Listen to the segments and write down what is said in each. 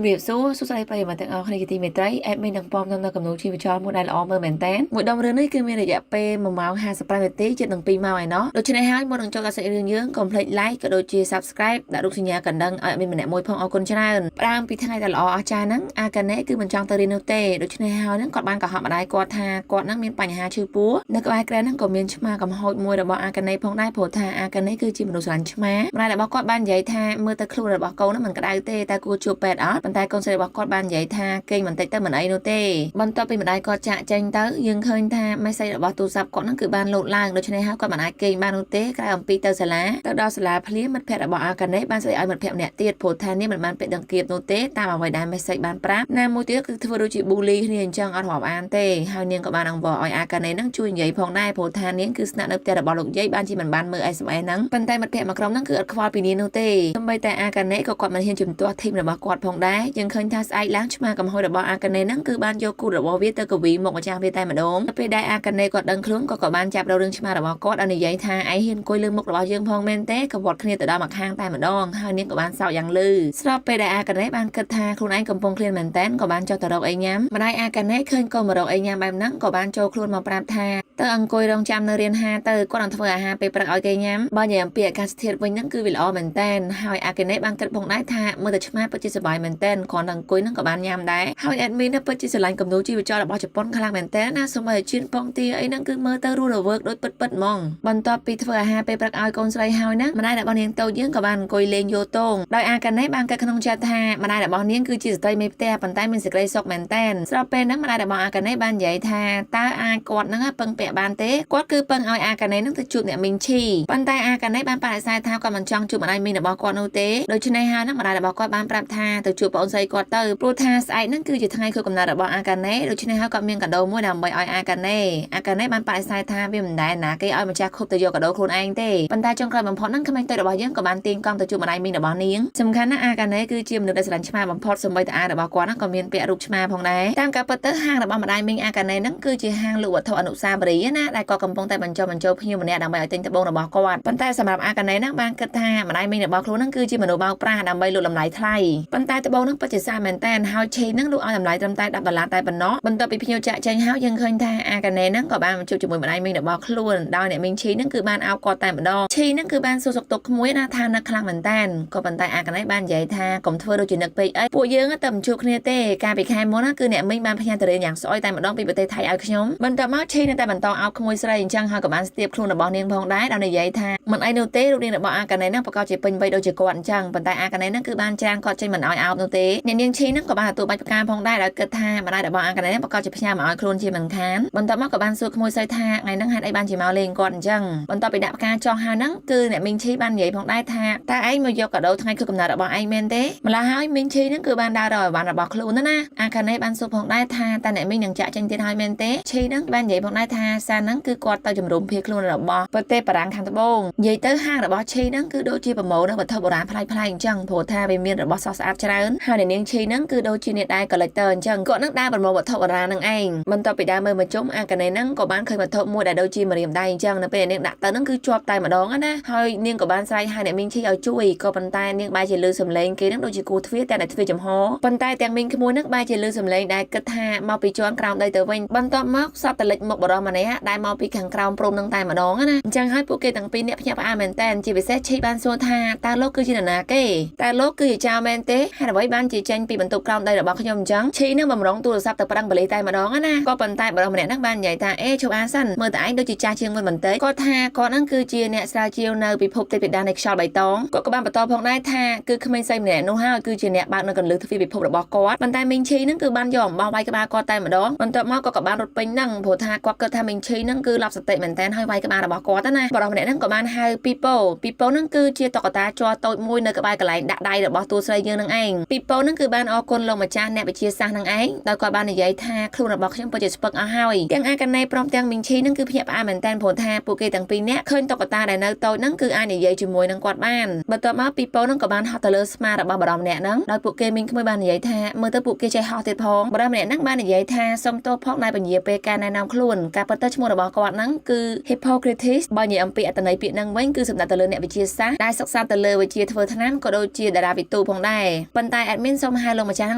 ជំរាបសួរសួស្តីប្រិយមិត្តទាំងអស់គ្នាជាទីមេត្រី admin នឹងពំនាំនៅកំណូជីវចលមួយដែលល្អមើលមែនតើមួយដុំរឿងនេះគឺមានរយៈពេល1ម៉ោង55នាទីជិតនឹង2ម៉ោងឯណោះដូច្នេះហើយមុននឹងចូលដល់សាច់រឿងយើងកុំភ្លេច like ក៏ដូចជា subscribe ដាក់រូបសញ្ញាកណ្ដឹងឲ្យ admin ម្នាក់មួយផងអរគុណច្រើនផ្ដើមពីថ្ងៃដែលល្អអស្ចារ្យហ្នឹងអាកាណេគឺមិនចង់ទៅរៀននោះទេដូច្នេះហើយហ្នឹងគាត់បានកុហកម្ដាយគាត់ថាគាត់ហ្នឹងមានបញ្ហាឈឺពោះនៅក្បែរគ្រែហ្នឹងក៏មានឆ្មាកំហូចមួយរបស់អាកាណេផងដែរព្រោះថាអាកាណេគឺជាមនុស្សស្រឡាញ់ឆ្មាម្ដាយរបស់គាត់បាននិយាយថាមើលទៅខ្លួនរបស់កូនហ្នឹងមិនក្តៅទេតែគួរជួបពេទ្យអត់ប៉ុន្តែកូនស្រីរបស់គាត់បាននិយាយថាគេងបន្តិចទៅមិនអីនោះទេបន្ទាប់ពីម្ដាយគាត់ចាក់ចេញទៅយើងឃើញថា message របស់ទូរស័ព្ទគាត់ហ្នឹងគឺបានលោតឡើងដូច្នេះហើយគាត់មិនអាចគេងបាននោះទេក្រៅអំពីទៅសាលាទៅដល់សាលាភ្លាមមិត្តភ័ក្តិរបស់អាកាណេបានស្ដីឲ្យមិត្តភ័ក្តិម្នាក់ទៀតព្រោះថានេះមិនបានពាក់ដង្កៀបនោះទេតាមអ្វីដែល message បានប្រាប់ណាមួយទៀតគឺធ្វើដូចជា bully គ្នាអញ្ចឹងអត់រាប់អានទេហើយនាងក៏បានអង្វរឲ្យអាកាណេហ្នឹងជួយនិយាយផងដែរព្រោះថានាងគឺស្នាក់នៅផ្ទះរបស់លោកយាយបានជាមិនបានមើល SMS ហ្នឹងប៉ុន្តែមិត្តភ័ក្តិមួយក្រុមហ្នឹងគឺអត់ខ្វល់ពីនាងនោះទេសូម្បីតែអាកាណេក៏គាត់មិនហ៊ានជំទាស់ធីមរបស់គាត់ផងដែរយើងឃើញថាស្អែកឡើងឆ្មាកំហុសរបស់អាកាណេហ្នឹងគឺបានយកគូទរបស់វាទៅកវីមុខម្ចាស់វាតែម្ដងទៅពេលដែលអាកាណេគាត់ដឹងខ្លួនក៏បានចាប់រករឿងឆ្មារបស់គាត់ឲ្យនិយាយថាឯងហ៊ានអង្គុយលើមុខរបស់យើងផងមែនទេក៏វត្តគ្នាទៅដល់ម្ខាងតែម្ដងហើយនាងក៏បានសោកយ៉ាងលឺស្របពេលដែលអាកាណេបានគិតថាខ្លួនឯងកំពុងឃ្លានមែនតែនក៏បានចុះទៅរកអីញ៉ាំម្ដាយអាកាណេឃើញកូនមករកអីញ៉ាំបែបហ្នឹងក៏បានចូលខ្លួនមកប្រាប់ថាទៅអង្គុយរងចាំនៅរៀនហាទៅគាត់នឹងធ្វើអាហារពេលព្រឹកឲ្យគេញ៉ាំបើនិយាយអំពីអាកាសធាតុវិញហ្នឹងគឺវាល្អមែនតែនហើយអាកាណេបានគិតផងដែរថាមើលតែឆ្មាពិតជាសប្បាយមែនតែនគ្រាន់តែអង្គុយហ្នឹងក៏បានញ៉ាំដែរហើយ admin នេះពិតជាស្រឡាញ់គំនូរជីវចលរបស់ជប៉ុនខ្លាំងមែនតែនណាសូម្បីតែជៀនពងទាអីហ្នឹងគឺមើលទៅរស់រវើកដូចពិតពិតហ្មងបន្ទាប់ពីធ្វើអាហារពេលព្រឹកឲ្យកូនស្រីហើយណាម្ដាយរបស់នាងតូចយើងក៏បានអង្គុយលេងយោតងដោយអាកាណេបានគិតក្នុងចិត្តថាម្ដាយរបស់នាងគឺជាស្ត្រីមេផ្ទះប៉ុន្តែមានសេចក្តីសុខមែនតែនស្របពេលហ្នឹងម្ដាយរបស់អាកាណេបាននិយាយថាតើអាចគាត់ហ្នឹងពឹងពាក់បានទេគាត់គឺពឹងឲ្យអាកាណេហ្នឹងទៅជួបអ្នកមីងឈីប៉ុន្តែអាកាណេបានបដិសេធថាគាត់មិនចង់ជួបម្ដាយមីងរបស់គាត់នោះទេដូច្នេះហើយហ្នឹងម្ដាយរបស់គាត់បានប្រាប់ថាទៅជួបប្អូនស្រីគាត់ទៅព្រោះថាស្អែកហ្នឹងគឺជាថ្ងៃខួបកំណើតរបស់អាកាណេដូច្នេះហើយគាត់មានកាដូមួយដើម្បីឲ្យអាកាណេអាកាណេបានបដិសេធថាវាមិនដែលណាគេឲ្យម្ចាស់ខួបទៅយកកាដូខ្លួនឯងទេប៉ុន្តែចុងក្រោយបំផុតហ្នឹងក្មេងតូចរបស់យើងក៏បានទាញកង់ទៅជួបម្ដាយមីងរបស់នាងសំខាន់ណាស់អាកាណេគឺជាមនុស្សដែលស្រឡាញ់ឆ្មាបំផុតសូម្បីតែអារបស់គាត់ហ្នឹងក៏មានពាក់រូបឆ្មាផងដែរតាមការពិតទៅហាងរបស់ម្ដាយមីងអាកាណេហ្នឹងគឺជាហាងលក់វត្ថុអនុស្សាវរីយ៍ណាដែលគាត់កំពុងតែបញ្ចុះបញ្ចូលភ្ញៀវម្នាក់ដើម្បីឲ្យទិញត្បូងរបស់គាត់ប៉ុន្តែសម្រាប់អាកាណេហ្នឹងបានគិតថាម្ដាយមីងរបស់ខ្លួនហ្នឹងគឺជាមនុស្សបោកប្រាស់ដើម្បីលក់តម្លៃថ្លៃប៉ុន្តែត្បូងហ្នឹងពិតជាស្អាតមែនតើហើយឆេហ្នឹងលក់ឲ្យតម្លៃត្រឹមតែ10ដុល្លារតែប៉ុណ្ណោះបន្ទាប់ពីភ្ញៀវចាក់ចេញហើយយើងឃើញថាអាកាណេហ្នឹងក៏បានមកជួបជាមួយម្ដាយមីងរបស់ខ្លួនដោយអ្នកមីងឈីហ្នឹងគឺបានអោបគាត់តែម្ដងឈីហ្នឹងគឺបានសួរសុខទុក្ខក្មួយណាថានឹកខ្លាំងមែនតើក៏ប៉ុន្តែអាកាណេបាននិយាយថាកុំធ្វើដូចជានឹកពេកអីពួកយើងតែមិនជួបគ្នាទេកាលពីខែមុនណាគឺអ្នកមីងបានផ្ញើទៅរៀនយ៉ាងស្អុយតែម្ដងពីប្រទេសថៃឲ្យខ្ញុំបន្ទាប់មកឈីនៅតែបន្តអោបក្មួយស្រីអញ្ចឹងហើយក៏បានស្ទាបខ្លួនរបស់នាងផងដែរដោយនិយាយថាមិនអីនោះទេរូបរាងរបស់អាកាណេហ្នឹងប្រកាសជាពេញវ័យដូចជាគាត់អញ្ចឹងប៉ុន្តែអាកាណេហ្នឹងគឺបានច្រានគាត់ចេញមិនឲ្យអោបនោះទេអ្នកនាងឈីហ្នឹងក៏បានទទួលបាច់ផ្កាផងដែរដោយគិតថាម្ដាយរបស់អាកាណេហ្នឹងប្រកាសជាផ្ញើមកឲ្យខ្លួនជាមិនខានបន្ទាប់មកក៏បានសួរក្មួយស្រីថាថ្ងៃហ្នឹងហេតុអីបានជាមកលេងគាត់អញ្ចឹងបន្ទាប់ពីដាក់ផ្កាចោះហើយហ្នឹងគឺអ្នកមីងឈីបាននិយាយផងដែរថាតើឯងមកយកកាដូថ្ងៃខួបកំណើតរបស់ឯងមែនទេម្ល៉េះហើយមីងឈីហ្នឹងគឺបានដើររកអីវ៉ាន់របស់ខ្លួនណាអាកាណេបានសួរផងដែរថាតើអ្នកមីងនឹងចាក់ចេញទៀតហើយមែនទេឈីហ្នឹងបាននិយាយផងដែរថាសានហ្នឹងគឺគាត់ទៅជំរុំភៀសខ្លួនរបស់ប្រទេសបារាំងខាងត្បូងនិយាយទៅហាងរបស់ឈីហ្នឹងគឺដូចជាប្រមូលនៅវត្ថុបុរាណប្លែកៗអញ្ចឹងព្រោះថាវាមានរបស់ស្រស់ស្អាតច្រើនហើយអ្នកនាងឈីហ្នឹងគឺដូចជាអ្នកដែល collector អញ្ចឹងគាត់នឹងដើរប្រមូលវត្ថុបុរាណហ្នឹងឯងបន្ទាប់ពីដើរមើលមកជុំអាកាណេហ្នឹងក៏បានឃើញវត្ថុមួយដែលដូចជាម្រាមដៃអញ្ចឹងនៅពេលនាងដាក់ទៅហ្នឹងគឺជាប់តែម្ដងណាហើយនាងក៏បានស្រែកហៅអ្នកមីងឈីឲ្យជួយក៏ប៉ុន្តែនាងបែរជាលឺសំឡេងគេហ្នឹងដូចជាគូទ្វារតែទ្វារចំហប៉ុន្តែទាំងមីងក្មួយហ្នឹងបែរជាលឺសំឡេងដែលគិតថាមកពីជាន់ក្រោមដីទៅវិញបន្ទាប់មកសត្វតលិចមុខបរោះម្នាក់ដែលមកពីខាងក្រោមព្រំនឹងតែម្ដងណាអញ្ចឹងហើយពួកគេទាំងពីរនាក់ភ្ញាក់ផ្អើលមែនតើជាពិសេសឈីបានសួរថាតើលោកគឺជានរណាគេតើលោកគឺជាចៅមែនទេហេតុអ្វីបានជាចេញពីបន្ទប់ក្រោមដីរបស់ខ្ញុំអញ្ចឹងឈីនឹងបំរុងទូរស័ព្ទទៅប្រឹងបលីតែម្ដងណាក៏ប៉ុន្តែបរោះម្នាក់ហ្នឹងបាននិយាយថាអេឈប់អាសិនមើលតែឯងដូចជាចាស់ជាងមុនបន្តិចគាត់ថាគាត់ហ្នឹងគឺជាអ្នកស្រាវជ្រាវនៅពិភពទេពធីតានៃខ្យល់បៃតងគាត់ក៏បានបន្តផងដែរថាគឺក្មេងស្រីម្នាក់នោះហើយគឺជាអ្នកបើកនៅកន្លឹះទ្វារពិភពរបស់គាត់ប៉ុន្តែមីងឈីហ្នឹងគឺបានយកអំបោះវាយក្បាលគាត់តែម្ដងបន្ទាប់មកគាត់ក៏បានរត់ពេញហ្នឹងព្រោះថាគាត់គិតថាមីងឈីហ្នឹងគឺឡប់សតិមែនតើហើយវាយក្បាលរបស់គាត់ណាបរោះម្នាក់ហ្នឹងក៏បានហៅពីប៉ូពីប៉ូហ្នឹងគឺជាតុក្កតាជ័រតូចមួយនៅក្បែរកន្លែងដាក់ដៃរបស់តួស្រីយើងនឹងឯងពីប៉ូហ្នឹងគឺបានអរគុណលោកម្ចាស់អ្នកវិទ្យាសាស្ត្រនឹងឯងដោយគាត់បាននិយាយថាខ្លួនរបស់ខ្ញុំពិតជាស្ពឹកអស់ហើយទាំងអាកាណេព្រមទាំងមីងឈីហ្នឹងគឺភ្ញាក់ផ្អើលមែនតើព្រោះថាពួកគេទាំងពីរនាក់ឃើញតុក្កតាដែលនៅតូចហ្នឹងគឺអាចនិយាយជាមួយនឹងគាត់បានបន្ទាប់មកពីប៉ូហ្នឹងក៏បានហោះទៅលើស្មារបស់បរោះម្នាក់ហ្នឹងដោយពួកគេមីងក្មួយបាននិយាយថាមើលទៅពួកគេចេះហោះទៀតផងបរោះម្នាក់ហ្នឹងបាននិយាយថាសុំទោសផងដែលពន្យាពេលការណែនាំខ្លួនការពិត ពិតទៅឈ្មោះរបស់គាត់ហ្នឹងគឺ Hippocrates បើនិយាយអំពីអត្ថន័យពាក្យហ្នឹងវិញគឺសំដៅទៅលើអ្នកវិទ្យាសាស្ត្រដែលសិក្សាទៅលើវិទ្យាធ្វើថ្នាំក៏ដូចជាតារាវិទូផងដែរប៉ុន្តែ admin សូមហៅលោកម្ចាស់ហ្នឹ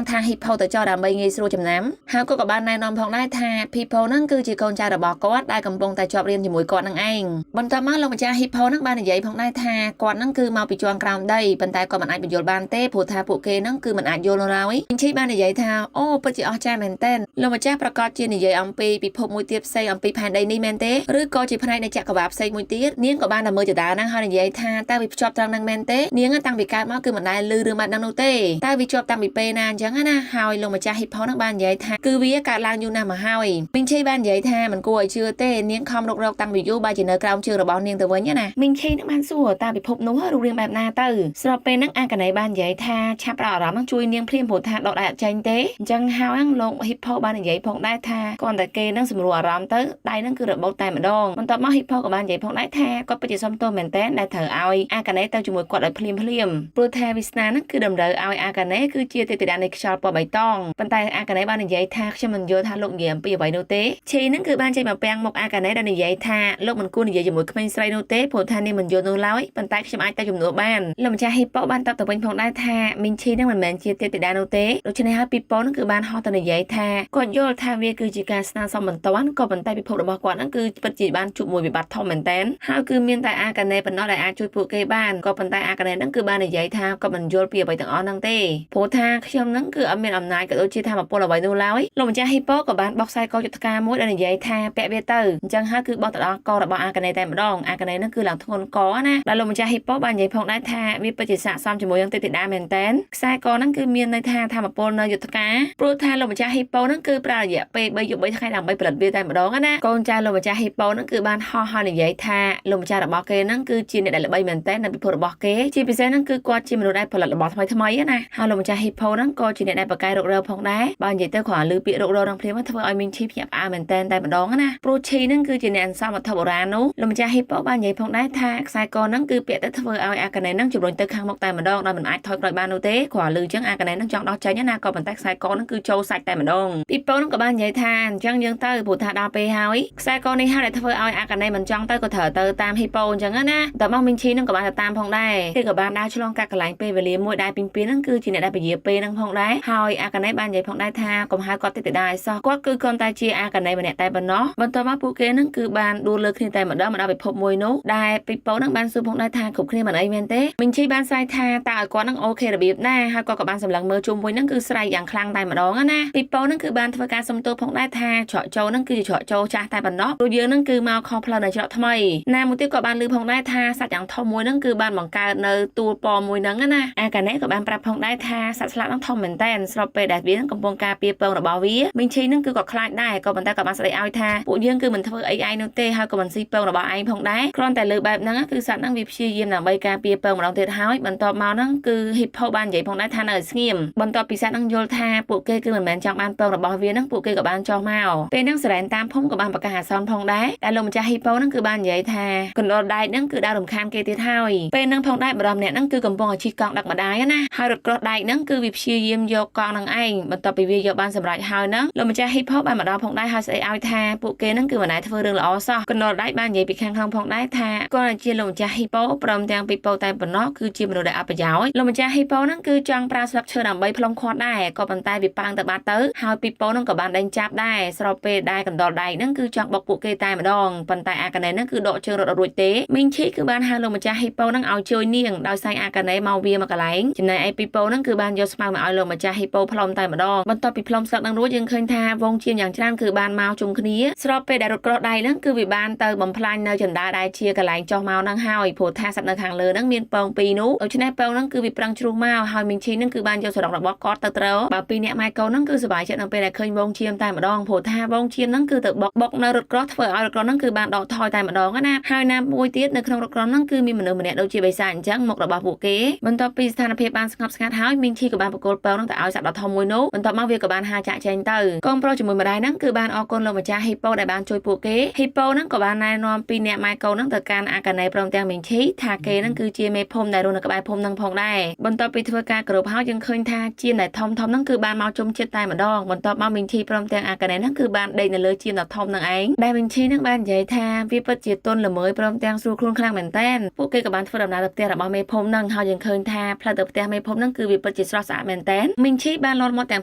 ងថា Hippo ទៅចោះដើម្បីងាយស្រួលចំណាំហើយគាត់ក៏បានណែនាំផងដែរថា Hippo ហ្នឹងគឺជាកូនចៅរបស់គាត់ដែលកំពុងតែជាប់រៀនជាមួយគាត់នឹងឯងបន្ទាប់មកលោកម្ចាស់ Hippo ហ្នឹងបាននិយាយផងដែរថាគាត់ហ្នឹងគឺមកពីជាន់ក្រោមដីប៉ុន្តែគាត់មិនអាចបញ្យល់បានទេព្រោះថាពួកគេហ្នឹងគឺមិនអាចយល់នោះឡើយមីងឈីបាននិយាយថាអូពិតជាអស្ចារ្យមែនទែនលោកម្ចាស់ប្រកាសជានិយាយអំពីពិភពមួយទៀតផ្សេងអំពីផែនដីនេះមែនទេឬក៏ជាផ្នែកនៃចក្រវាឡផ្សេងមួយទៀតនាងក៏បានតែមើលចដាហ្នឹងហើយនិយាយថាតើវាភ្ជាប់ត្រង់ហ្នឹងមែនទេនាងតាំងពីកើតមកគឺមិនដែលឮរឿងបែបហ្នឹងនោះទេតើវាជាប់តាំងពីពេលណាអញ្ចឹងណាហើយលោកម្ចាស់ Hippo ហ្នឹងបាននិយាយថាគឺវាកើតឡើងយូរណាស់មកហើយមីងឈីបាននិយាយថាមិនគួរឲ្យជឿទេនាងខំរុករកតាំងពីយូរបែរជានៅក្រោមជើងរបស់នាងទៅវិញណាមីងឈីនឹងបានសួរតើពិភពនោះរូបរាងបែបណាទៅស្របពេលហ្នឹងអាកណីបាននិយាយថាឆាប់ប្រអារម្មណ៍នឹងជួយនាងភ្លាមព្រោះថាដកដៃអត់ចេញទេអញ្ចឹងហើយលោក Hippo បាននិយាយផងដែរថាគ្រាន់តែគេនឹងសម្រួលអារម្មណ៍ទៅដៃនឹងគឺរបូតតែម្ដងបន្ទាប់មក Hippo ក៏បាននិយាយផងដែរថាគាត់ពិតជាសុំទោសមែនតើដែលត្រូវឲ្យអាកាណេទៅជាមួយគាត់ឲ្យភ្លាមភ្លាមព្រោះថាវាសនានឹងគឺតម្រូវឲ្យអាកាណេគឺជាទេពធីតានៃខ្យល់ពណ៌បៃតងប៉ុន្តែអាកាណេបាននិយាយថាខ្ញុំមិនយល់ថាលោកនិយាយអំពីអ្វីនោះទេឈីនឹងគឺបានចេញមកពាំងមុខអាកាណេដែលនិយាយថាលោកមិនគួរនិយាយជាមួយក្មេងស្រីនោះទេព្រោះថានាងមិនយល់នោះឡើយប៉ុន្តែខ្ញុំអាចទៅជំនួសបានលោកម្ចាស់ Hippo បានតបទៅវិញផងដែរថាមីងឈីនឹងមិនមែនជាទេពធីតានោះទេដូច្នេះហើយពីប៉ូនឹងគឺបានហោះទៅនិយាយថាគាត់យល់ថាវាគឺជាការស្នើសុំបន្ទាន់ក៏ប៉ុន្តែពិភពរបស់គាត់ហ្នឹងគឺពិតជាបានជួបមួយវិបត្តិធំមែនទែនហើយគឺមានតែអាកាណេប៉ុណ្ណោះដែលអាចជួយពួកគេបានក៏ប៉ុន្តែអាកាណេហ្នឹងគឺបាននិយាយថាគាត់មិនយល់ពីអ្វីទាំងអស់ហ្នឹងទេព្រោះថាខ្ញុំហ្នឹងគឺអត់មានអំណាចក៏ដូចជាធម៌ពលអ្វីនោះឡើយលោកម្ចាស់ហ៊ីប៉ូក៏បានបោកខ្សែកយុទ្ធការមួយដែលនិយាយថាពាក់វាទៅអញ្ចឹងហើយគឺបោះទៅដល់ករបស់អាកាណេតែម្ដងអាកាណេហ្នឹងគឺឡើងធ្ងន់កណាដែលលោកម្ចាស់ហ៊ីប៉ូបាននិយាយផងដែរថាវាពិតជាស័ក្តិសមជាមួយនឹងទេពធីតាមែនទែនខ្សែកហ្នឹងគឺមានន័យថាធម៌ពលនៅយុទ្ធការព្រោះថាលោកម្ចាស់ហ៊ីប៉ូហ្នឹងគឺប្រើរយៈពេល3យប់3ថ្ងៃដើម្បីផលិតវាតែម្ដងណាកូនចៅលោកម្ចាស់ហ៊ីប៉ូហ្នឹងគឺបានហោះហើយនិយាយថាលោកម្ចាស់របស់គេហ្នឹងគឺជាអ្នកដែលល្បីមែនទែននៅពិភពរបស់គេជាពិសេសហ្នឹងគឺគាត់ជាមនុស្សដែលផលិតរបស់ថ្មីថ្មីណាហើយលោកម្ចាស់ហ៊ីប៉ូហ្នឹងក៏ជាអ្នកដែលបកកែរុករកផងដែរបើនិយាយទៅគ្រាន់ឮពាក្យរុករកហ្នឹងភ្លាមធ្វើឲ្យមីងឈីភ្ញាក់ផ្អើលមែនទែនតែម្ដងណាព្រោះឈីហ្នឹងគឺជាអ្នកអន្សំវត្ថុបុរាណនោះលោកម្ចាស់ហ៊ីប៉ូបាននិយាយផងដែរថាខ្សែកហ្នឹងគឺពាក្យទៅធ្វើឲ្យអាកាណេហ្នឹងជំរុញទៅខាងមុខតែម្ដងដោយមិនអាចថយក្រោយបាននោះទេគ្រាន់ឮចឹងអាកាណេហ្នឹងចង់ដោះចេញណាក៏ប៉ុន្តែខ្សែកហ្នឹងគឺចូលសាច់តែម្ដងពីប៉ូហ្នឹងក៏បាននិយាយថាអញ្ចឹងយើងទៅព្រោះថាដល់ពេលហើយខ្សែកនេះហើយដែលធ្វើឲ្យអាកាណេមិនចង់ទៅក៏ត្រូវទៅតាមហ៊ីប៉ូអញ្ចឹងណាតើមកមីងឈីហ្នឹងក៏បានទៅតាមផងដែរគេក៏បានដើរឆ្លងកាត់កន្លែងពេលវេលាមួយដែលពីងពីហ្នឹងគឺជាអ្នកដែលពជាពេលហ្នឹងផងដែរហើយអាកាណេបាននិយាយផងដែរថាកុំហៅគាត់តិចដែរសោះគាត់គឺគ្រាន់តែជាអាកាណេម្នាក់តែប៉ុណ្ណោះបន្ទាប់មកពួកគេហ្នឹងគឺបានដួលលើគ្នាតែម្ដងមកដល់ពិភពមួយនោះដែលពីប៉ូហ្នឹងបានសួរផងដែរថាគ្រប់គ្នាមិនអីមែនទេមីងឈីបានស្រែកថាតើឲ្យគាត់ហ្នឹង OK របៀបណាហើយគាត់ក៏បានសម្លឹងមើលជុំវិញហ្នឹងគឺស្រែកយ៉ាងខ្លាំងតែម្ដងណាពីប៉ូហ្នឹងគឺបានធ្វើការសុំទោសផងដែរថាច្រកចូលហ្នឹងគឺជាច្រកចូលចាស់តែប៉ុណ្ណោះព្រោះយើងហ្នឹងគឺមកខុសផ្លូវនៅច្រកថ្មីណាមួយទៀតក៏បានឮផងដែរថាសត្វយ៉ាងធំមួយហ្នឹងគឺបានបង្កើតនៅទួលពណ៌មួយហ្នឹងណាអាកាណេក៏បានប្រាប់ផងដែរថាសត្វស្លាបហ្នឹងធំមែនតើស្របពេលដែលវាហ្នឹងកំពុងការពារពងរបស់វាមីងឈីហ្នឹងគឺក៏ខ្លាចដែរក៏ប៉ុន្តែក៏បានស្ដីឲ្យថាពួកយើងគឺមិនធ្វើអីឯងនោះទេហើយក៏មិនស៊ីពងរបស់ឯងផងដែរគ្រាន់តែលើបែបហ្នឹងគឺសត្វហ្នឹងវាព្យាយាមដើម្បីការពារពងម្ដងទៀតហើយបន្ទាប់មកហ្នឹងគឺ Hippo បាននិយាយផងដែរថានៅឲ្យស្ងៀមបន្ទាប់ពីសត្វហ្នឹងយល់ថាពួកគេគឺមិនមែនចង់បានពងរបស់វាហ្នឹងពួកគេក៏បានចុះមកពេលហ្នឹងសរ៉ែនតាមភូមិក៏បានប្រកាសអាសន្នផងដែរតែលោកម្ចាស់ Hippo ហ្នឹងគឺបាននិយាយថាកណ្ដុរដែកហ្នឹងគឺដើររំខានគេទៀតហើយពេលហ្នឹងផងដែរបរមអ្នកហ្នឹងគឺកំពុងឲ្យជិះកង់ដឹកម្ដាយណាហើយរថក្រោះដែកហ្នឹងគឺវាព្យាយាមយកកង់ហ្នឹងឯងបន្ទាប់ពីវាយកបានសម្រេចហើយហ្នឹងលោកម្ចាស់ Hippo បានមកដល់ផងដែរហើយស្ដីឲ្យថាពួកគេហ្នឹងគឺមិនដែលធ្វើរឿងល្អសោះកណ្ដុរដែកបាននិយាយពីខាងក្នុងផងដែរថាគាត់ជាលោកម្ចាស់ Hippo ព្រមទាំងពីប៉ូតែប៉ុណ្ណោះគឺជាមនុស្សដែលអប្រយោជន៍លោកម្ចាស់ Hippo ហ្នឹងគឺចង់ប្រើស្លឹកឈើដើម្បីផ្លុំខាត់ដែរក៏ប៉ុន្តែវាប៉ាងទៅបាត់ទៅហើយពីប៉ូហ្នឹងក៏បានដេញចាប់ដែរស្របពេលដែលកណ្ដុរដែកហ្នឹងគឺចង់បុកពួកគេតែម្ដងប៉ុន្តែអាកាណេហ្នឹងគឺដកជើងរត់អត់រួចទេមីងឈីគឺបានហៅលោកម្ចាស់ Hippo ហ្នឹងឲ្យជួយនាងដោយសារអាកាណេមកវាមកកន្លែងចំណែកឯពីប៉ូហ្នឹងគឺបានយកស្មៅមកឲ្យលោកម្ចាស់ Hippo ផ្លុំតែម្ដងបន្ទាប់ពីផ្លុំស្លឹកហ្នឹងរួចយើងឃើញថាវងជាមយ៉ាងច្រើនគឺបានមកជុំគ្នាស្របពេលដែលរថក្រោះដៃហ្នឹងគឺវាបានទៅបំផ្លាញនៅចណ្ដាលដែលជាកន្លែងចុះមកហ្នឹងហើយព្រោះថាសត្វនៅខាងលើហ្នឹងមានពងពីរនោះដូច្នេះពងហ្នឹងគឺវាប្រឹងជ្រុះមកហើយមីងឈីហ្នឹងគឺបានយកសរងរបស់គាត់ទៅត្រូវបើពីរអ្នកម៉ែកូនហ្នឹងគឺសប្បាយចិត្តនៅពេលដែលឃើញវងជាមតែម្ដងព្រោះថាវងជាមហ្នឹងគឺទៅបុកបុកនៅរថក្រោះធ្វើឲ្យរថក្រោះហ្នឹងគឺបានដកថយតែម្ដងណាហើយណាមួយទៀតនៅក្នុងរថក្រោះហ្នឹងគឺមានមនុស្សម្នាក់ដូចជាបិសាចអញ្ចឹងមុខរបស់ពួកគេបន្ទាប់ពីស្ថានភាពបានស្ងប់ស្ងាត់ហើយមីងឈីក៏បានបកគលពងហ្នឹងទៅឲ្យសត្វដ៏ធំមួយនោះបន្ទាប់មកវាក៏បានហាចាក់ចែងទៅកូនប្រុសជាមួយម្ដាយហ្នឹងគឺបានអរគុណលោកម្ចាស់ហ៊ីប៉ូដែលបានជួយពួកគេហ៊ីប៉ូហ្នឹងក៏បានណែនាំពីអ្នកម៉ែកូនហ្នឹងទៅកាន់អាកាណេព្រមទាំងមីងឈីថាគេហ្នឹងគឺជាមេភូមិដែលរស់នៅក្បែរភូមិហ្នឹងផងដែរបន្ទាប់ពីធ្វើការគោរពហើយយើងឃើញថាជាមដែលធំធំហ្នឹងគឺបានមកជុំចិត្តតែម្ដងបន្ទាប់មកមីងឈីព្រមទាំងអាកាណេហ្នឹងគឺបានដេកនៅលើជាមដ៏ធំហ្នឹង នឹងឯងដែលមីងឈីនឹងបាននិយាយថាវាពិតជាទន់ល្មើយព្រមទាំងស្រួលខ្លួនខ្លាំងមែនតើពួកគេក៏បានធ្វើដំណើរទៅផ្ទះរបស់មេភូមិនឹងហើយយើងឃើញថាផ្លូវទៅផ្ទះមេភូមិនឹងគឺវាពិតជាស្រស់ស្អាតមែនតើមីងឈីបានលាន់មកទាំ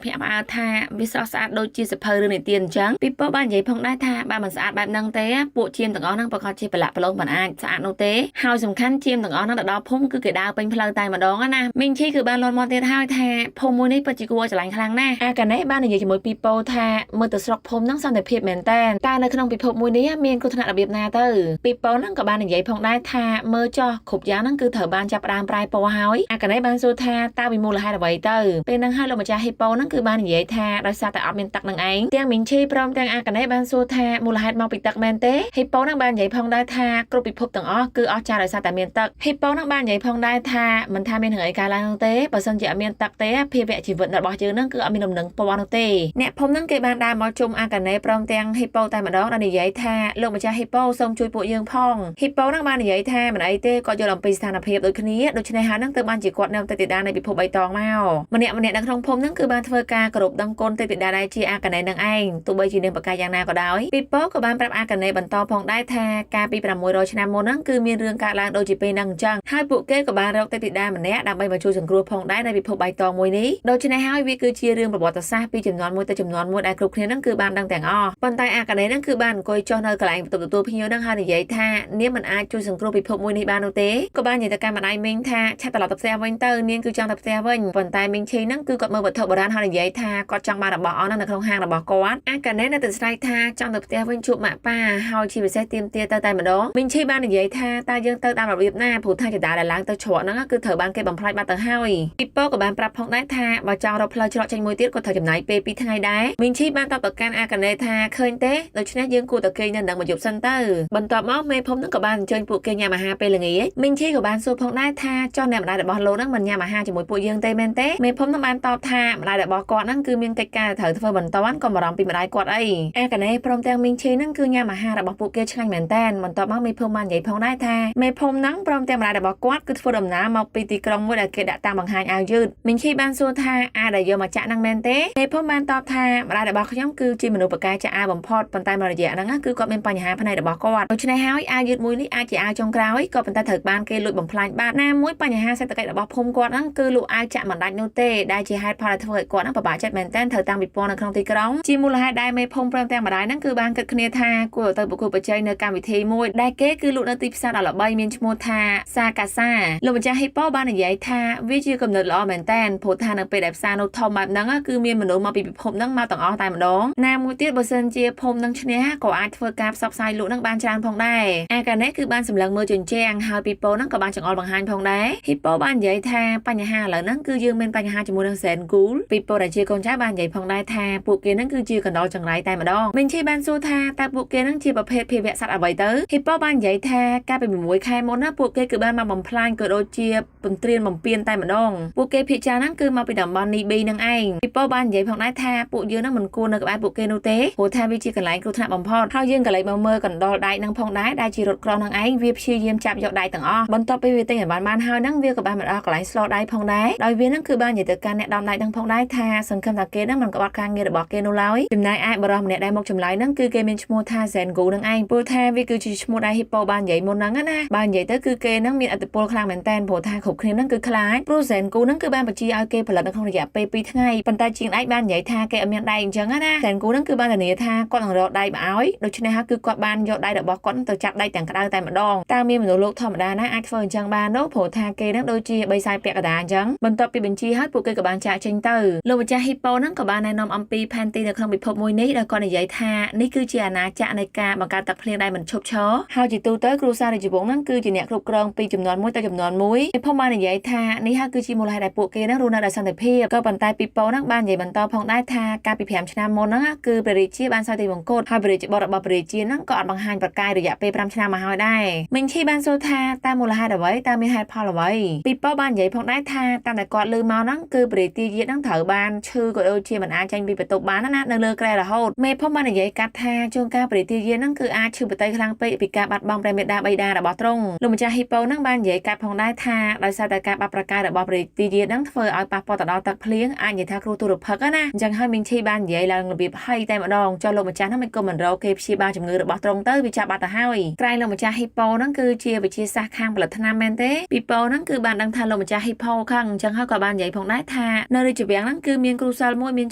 ងភ្ញាក់ផ្អើលថាវាស្រស់ស្អាតដូចជាសភៅរឿងនិទានអញ្ចឹងពីពបាននិយាយផងដែរថាបើមិនស្អាតបែបហ្នឹងទេពួកជាមទាំងអស់ហ្នឹងប្រកាសជាប្រឡាក់ប្រឡូងមិនអាចស្អាតនោះទេហើយសំខាន់ជាមទាំងអស់ហ្នឹងទៅដល់ភូមិគឺគេដើរពេញផ្លូវតែម្ដងណាមីងឈីគឺបានលាន់មកទៀតហើយថាភូមិមួយនេះពិតជាគួរឲ្យស្រឡាញ់ខ្លាំងណាស់អាកាណេបាននិយាយជាមួយពីពោថាមើលទៅស្រុកភូមិហ្នឹងសន្តិភាពមែនតើតើនៅក្នុងពិភពមួយនេះមានគ្រោះថ្នាក់របៀបណាទៅពីពោហ្នឹងក៏បាននិយាយផងដែរថាមើលចោះគ្រប់យ៉ាងហ្នឹងគឺត្រូវបានចាប់ផ្ដើមប្រែពណ៌ហើយអាកាណេបានសួរថាតើពីមូលហេតុអ្វីទៅពេលហ្នឹងហើយលោកម្ចាស់ហ៊ីប៉ូហ្នឹងគឺបាននិយាយថាដោយសារតែអត់មានទឹកនឹងឯងទាំងមីងឈីព្រមទាំងអាកាណេបានសួរថាមូលហេតុមកពីទឹកមែនទេហ៊ីប៉ូហ្នឹងបាននិយាយផងដែរថាគ្រប់ពិភពទាំងអស់គឺអស្ចារ្យដោយសារតែមានទឹកហ៊ីប៉ូហ្នឹងបាននិយាយផងដែរថាមិនថាមានរឿងអីកើតឡើងនោះទេបើសិនជាអត់មានទឹកទេភាវៈជីវិតរបស់យើងហ្នឹងគឺអត់មានដំណឹងពណ៌នោះទេអ្នកភូមិហ្នឹងគេបានដើរមកជុំអាកាណេព្រមទាំងហ៊ីប៉ូតែម្ដងដោយនិយាយថាលោកម្ចាស់ហ៊ីប៉ូសូមជួយពួកយើងផងហ៊ីប៉ូហ្នឹងបាននិយាយថាមិនអីទេគាត់យល់អំពីស្ថានភាពដូចគ្នាដូច្នេះហើយហ្នឹងទើបបានជាគាត់នាំទេពធីតានៃពិភពបៃតងមកម្នាក់ម្នាក់នៅក្នុងភូមិហ្នឹងគឺបានធ្វើការគោរពដឹងគុណទេពធីតាដែលជាអាកាណេនឹងឯងទោះបីជានាងប្រកាសយ៉ាងណាក៏ដោយពីប៉ូក៏បានប្រាប់អាកាណេបន្តផងដែរថាកាលពី600ឆ្នាំមុនហ្នឹងគឺមានរឿងកើតឡើងដូចជាពេលហ្នឹងអញ្ចឹងហើយពួកគេក៏បានរកទេពធីតាម្នាក់ដើម្បីមកជួយសង្គ្រោះផងដែរในពិភពបៃតងមួយនេះដូច្នេះហើយវាគឺជារឿងប្រវត្តិសាស្ត្រពីចំនួនមួយទៅចំនួនមួយដែលគ្រប់គ្នាហ្នឹងគឺបានដឹងទាំងអស់ប៉ុន្តែអាកាណេហ្នឹងគឺបានអង្គុយចុះនៅកន្លែងបន្ទប់ទទួលភ្ញៀវហ្នឹងហើយនិយាយថានាងមិនអាចជួយសង្គ្រោះពិភពមួយនេះបាននោះទេក៏បាននិយាយទៅកាន់ម្ដាយមីងថាឆាប់ត្រឡប់ទៅផ្ទះវិញទៅនាងគឺចង់ទៅផ្ទះវិញប៉ុន្តែមីងឈីហ្នឹងគឺគាត់មើលវត្ថុបុរាណហើយនិយាយថាគាត់ចង់បានរបស់អស់ហ្នឹងនៅក្នុងហាងរបស់គាត់អាកាណេនៅតែស្រែកថាចង់ទៅផ្ទះវិញជួបម៉ាក់ប៉ាហើយជាពិសេសទៀមទាទៅតែម្ដងមីងឈីបាននិយាយថាតើយើងទៅតាមរបៀបណាព្រោះថាចដាដែលឡើងទៅច្រកហ្នឹងគឺត្រូវបានគេបំផ្លាញបាត់ទៅហើយពីប៉ូក៏បានប្រាប់ផងដែរថាបើចង់រកផ្លូវច្រកចេញមួយទៀតក៏ត្រូវចំណាយពេល2ថ្ងៃដែរមីងឈីបានតបទៅកាន់អាកាណេថាឃើញទេដូច្នេះយើងគួរតែគេងនៅនឹងមួយយប់សិនទៅបន្ទាប់មកមេភូមិហ្នឹងក៏បានអញ្ជើញពួកគេញ៉ាំអាហារពេលល្ងាចមីងឈីក៏បានសួរផងដែរថាចុះអ្នកម្ដាយរបស់លោកហ្នឹងមិនញ៉ាំអាហារជាមួយពួកយើងទេមែនទេមេភូមិហ្នឹងបានតបថាម្ដាយរបស់គាត់ហ្នឹងគឺមានកិច្ចការត្រូវធ្វើបន្តក៏បារម្ភពីម្ដាយគាត់អីអាកាណេព្រមទាំងមីងឈីហ្នឹងគឺញ៉ាំអាហាររបស់ពួកគេឆ្ងាញ់មែនតើបន្ទាប់មកមេភូមិបាននិយាយផងដែរថាមេភូមិហ្នឹងព្រមទាំងម្ដាយរបស់គាត់គឺធ្វើដំណើរមកពីទីក្រុងមួយដែលគេដាក់តាមបង្ហាញអាវយឺតមីងឈីបានសួរថាអាវដែលយកមកចាក់ហ្នឹងមែនទេមេភូមិបានតបថាម្ដាយរបស់ខ្ញុំគឺជាមនុស្សពូកែចាក់អាវបំផុតប៉ុន្តែមួយរយៈហ្នឹងគឺគាត់មានបញ្ហាផ្នែករបស់គាត់ដូច្នេះហើយអាវយឺតមួយនេះអាចជាអាវចុងក្រោយក៏ប៉ុន្តែត្រូវបានគេលួចបំផ្លាញបាត់ណាមួយបញ្ហាសេដ្ឋកិច្ចរបស់ភូមិគាត់ហ្នឹងគឺលក់អាវចាក់មិនដាច់នោះទេដែលជាហេតុផលដែលធ្វើឲ្យគាត់ហ្នឹងពិបាកចិត្តមែនទែនត្រូវតាំងពិព័រណ៍នៅក្នុងទីក្រុងជាមូលហេតុដែលមេភូមិព្រមទាំងម្ដាយហ្នឹងគឺបានគិតគ្នាថាគួរទៅប្រកួតប្រជែងនៅកម្មវិធីមួយដែលគេគឺលក់នៅទីផ្សារដ៏ល្បីមានឈ្មោះថាសាកាសាលោកម្ចាស់ហ៊ីប៉ូបាននិយាយថាវាជាគំនិតល្អមែនទែនព្រោះថានៅពេលដែលផ្សារនោះធំបែបហ្នឹងគឺមានមនុស្សមកពីពិភពហ្នឹងមកទាំងអស់តែម្ដងណាមួយទៀតបើសិនជាភូមិនឹងឈ្នះក៏អាចធ្វើការផ្សព្វផ្សាយលក់ហ្នឹងបានច្រើនផងដែរអាកាណេគឺបានសម្លឹងមើលជញ្ជាំងហើយពីប៉ូហ្នឹងក៏បានចង្អុលបង្ហាញផងដែរហ៊ីប៉ូបាននិយាយថាបញ្ហាឥឡូវហ្នឹងគឺយើងមានបញ្ហាជាមួយនឹងសែនគូលពីប៉ូដែលជាកូនចៅបាននិយាយផងដែរថាពួកគេហ្នឹងគឺជាកណ្ដុរចង្រៃតែម្ដងមីងឈីបានសួរថាតើពួកគេហ្នឹងជាប្រភេទភាវៈសត្វអ្វីទៅហ៊ីប៉ូបាននិយាយថាកាលពី6ខែមុនណាពួកគេគឺបានមកបំផ្លាញក៏ដូចជាពន្ទ្រានបំពេញតែម្ដងពួកគេភាគច្រើនហ្នឹងគឺមកពីតំបន់នីប៊ីនឹងឯងពីប៉ូបាននិយាយផងដែរថាពួកយើងហ្នឹងមិនគួរនៅក្បែរពួកគេនោះទេព្រោះថាវាជាកន្លែងគ្រោះថ្នាក់បំផុតហើយយើងក៏លេចមកមើលកណ្ដុរដែកហ្នឹងផងដែរដែលជារថក្រោះហ្នឹងឯងវាព្យាយាមចាប់យកដែកទាំងអស់បន្ទាប់ពីវាទិញឲ្យបានហើយហ្នឹងវាក៏បានមកដល់កន្លែងស្លដែកផងដែរដោយវាហ្នឹងគឺបាននិយាយទៅកាន់អ្នកដំដែកហ្នឹងផងដែរថាសង្ឃឹមថាគេហ្នឹងមិនក្បត់ការងាររបស់គេនោះឡើយចំណែកឯបរិះម្នាក់ដែលមកចម្លើយហ្នឹងគឺគេមានឈ្មោះថា Zengu ហ្នឹងឯងព្រោះថាវាគឺជាឈ្មោះដែល Hippo បាននិយាយមុនហ្នឹងណាបើនិយាយទៅគឺគេហ្នឹងមានឥទ្ធិពលខ្លាំងមែនតើព្រោះថាគ្រប់គ្នាហ្នឹងគឺខ្លាចព្រោះ Zengu ហ្នឹងគឺបានបញ្ជាឲ្យគេផលិតនៅក្នុងរយៈពេល2ថ្ងៃប៉ុន្តែជាងដែកបាននិយាយថាគេអត់មានដែកអញ្ចឹងណា Zengu ហ្នឹងគឺបានធានាថាគាត់នឹងរកដែកមកឲ្យដូច្នេះហើយគឺគាត់បានយកដែករបស់គាត់ទៅចាប់ដែកទាំងក្តៅតែម្ដងតើមានមនុស្សលោកធម្មតាណាអាចធ្វើអញ្ចឹងបាននោះព្រោះថាគេហ្នឹងដូចជាបីសាយពាក់កណ្ដាលអញ្ចឹងបន្ទាប់ពីបញ្ជាហើយពួកគេក៏បានចាកចេញទៅលោកម្ចាស់ Hippo ហ្នឹងក៏បានណែនាំអំពីផែនទីនៅក្នុងពិភពមួយនេះដោយគាត់និយាយថានេះគឺជាអាណាចក្រនៃការបង្កើតទឹកភ្លៀងដែលមិនឈប់ឈរហើយជាទូទៅគ្រួសាររាជវង្សហ្នឹងគឺជាអ្នកគ្រប់គ្រងពីចំនួនមួយទៅចំនួនមួយពិភពបាននិយាយថានេះហើយគឺជាមូលហេតុដែលពួកគេហ្នឹងរស់នៅដោយសន្តិភាពក៏ប៉ុន្តែពីប៉ូហ្នឹងបាននិយាយបន្តផងដែរថាកាលពី5ឆ្នាំមុនហ្នឹងគឺព្រះរាជាបានសោយទីវង្គតហើយព្រះរាជបុត្ររបស់ព្រះរាជាហ្នឹងក៏អត់បង្ហាញប្រកាយរយៈពេល5ឆ្នាំមកហើយដែរមីងឈីបានសួរថាតើមូលហេតុអ្វីតើមានហេតុផលអ្វីពីប៉ូបាននិយាយផងដែរថាតាមតែគាត់ឮមកហ្នឹងគឺព្រះរាជាយាហ្នឹងត្រូវបានឈឺក៏ដូចជាមិនអាចចេញពីបន្ទប់បានណានៅលើគ្រែរហូតមេភូមិបាននិយាយកាត់ថាជួនកាលព្រះរាជាយាហ្នឹងគឺអាចឈឺបតីខ្លាំងពេកពីការបាត់បង់ព្រះមេដាបៃតារបស់ទ្រង់លោកម្ចាស់ហ៊ីប៉ូហ្នឹងបាននិយាយកាត់ផងដែរថាដោយសារតែការបាត់ប្រកាយរបស់ព្រះរាជាយាហ្នឹងធ្វើឲ្យប៉ះពាល់ទៅដល់ទឹកភ្លៀងអាចនិយាយថាគ្រោះទុរភិក្សណាអញ្ចឹងហើយមីងឈីបាននិយាយឡើងរបៀបហៃតែម្ដងចុះលោកម្ចាស់ហ្នឹង មិនក៏មិនរកគេព្យាបាលជំងឺរបស់ទ្រង់ទៅវាចាប់បាត់ទៅហើយក្រែងលោកម្ចាស់ហ៊ីប៉ូហ្នឹងគឺជាវិទ្យាសាស្ត្រខាងផលិតថ្នាំមែនទេពីប៉ូហ្នឹងគឺបានដឹងថាលោកម្ចាស់ហ៊ីប៉ូខឹងអញ្ចឹងហើយក៏បាននិយាយផងដែរថានៅរាជវាំងហ្នឹងគឺមានគ្រូសិលមួយមាន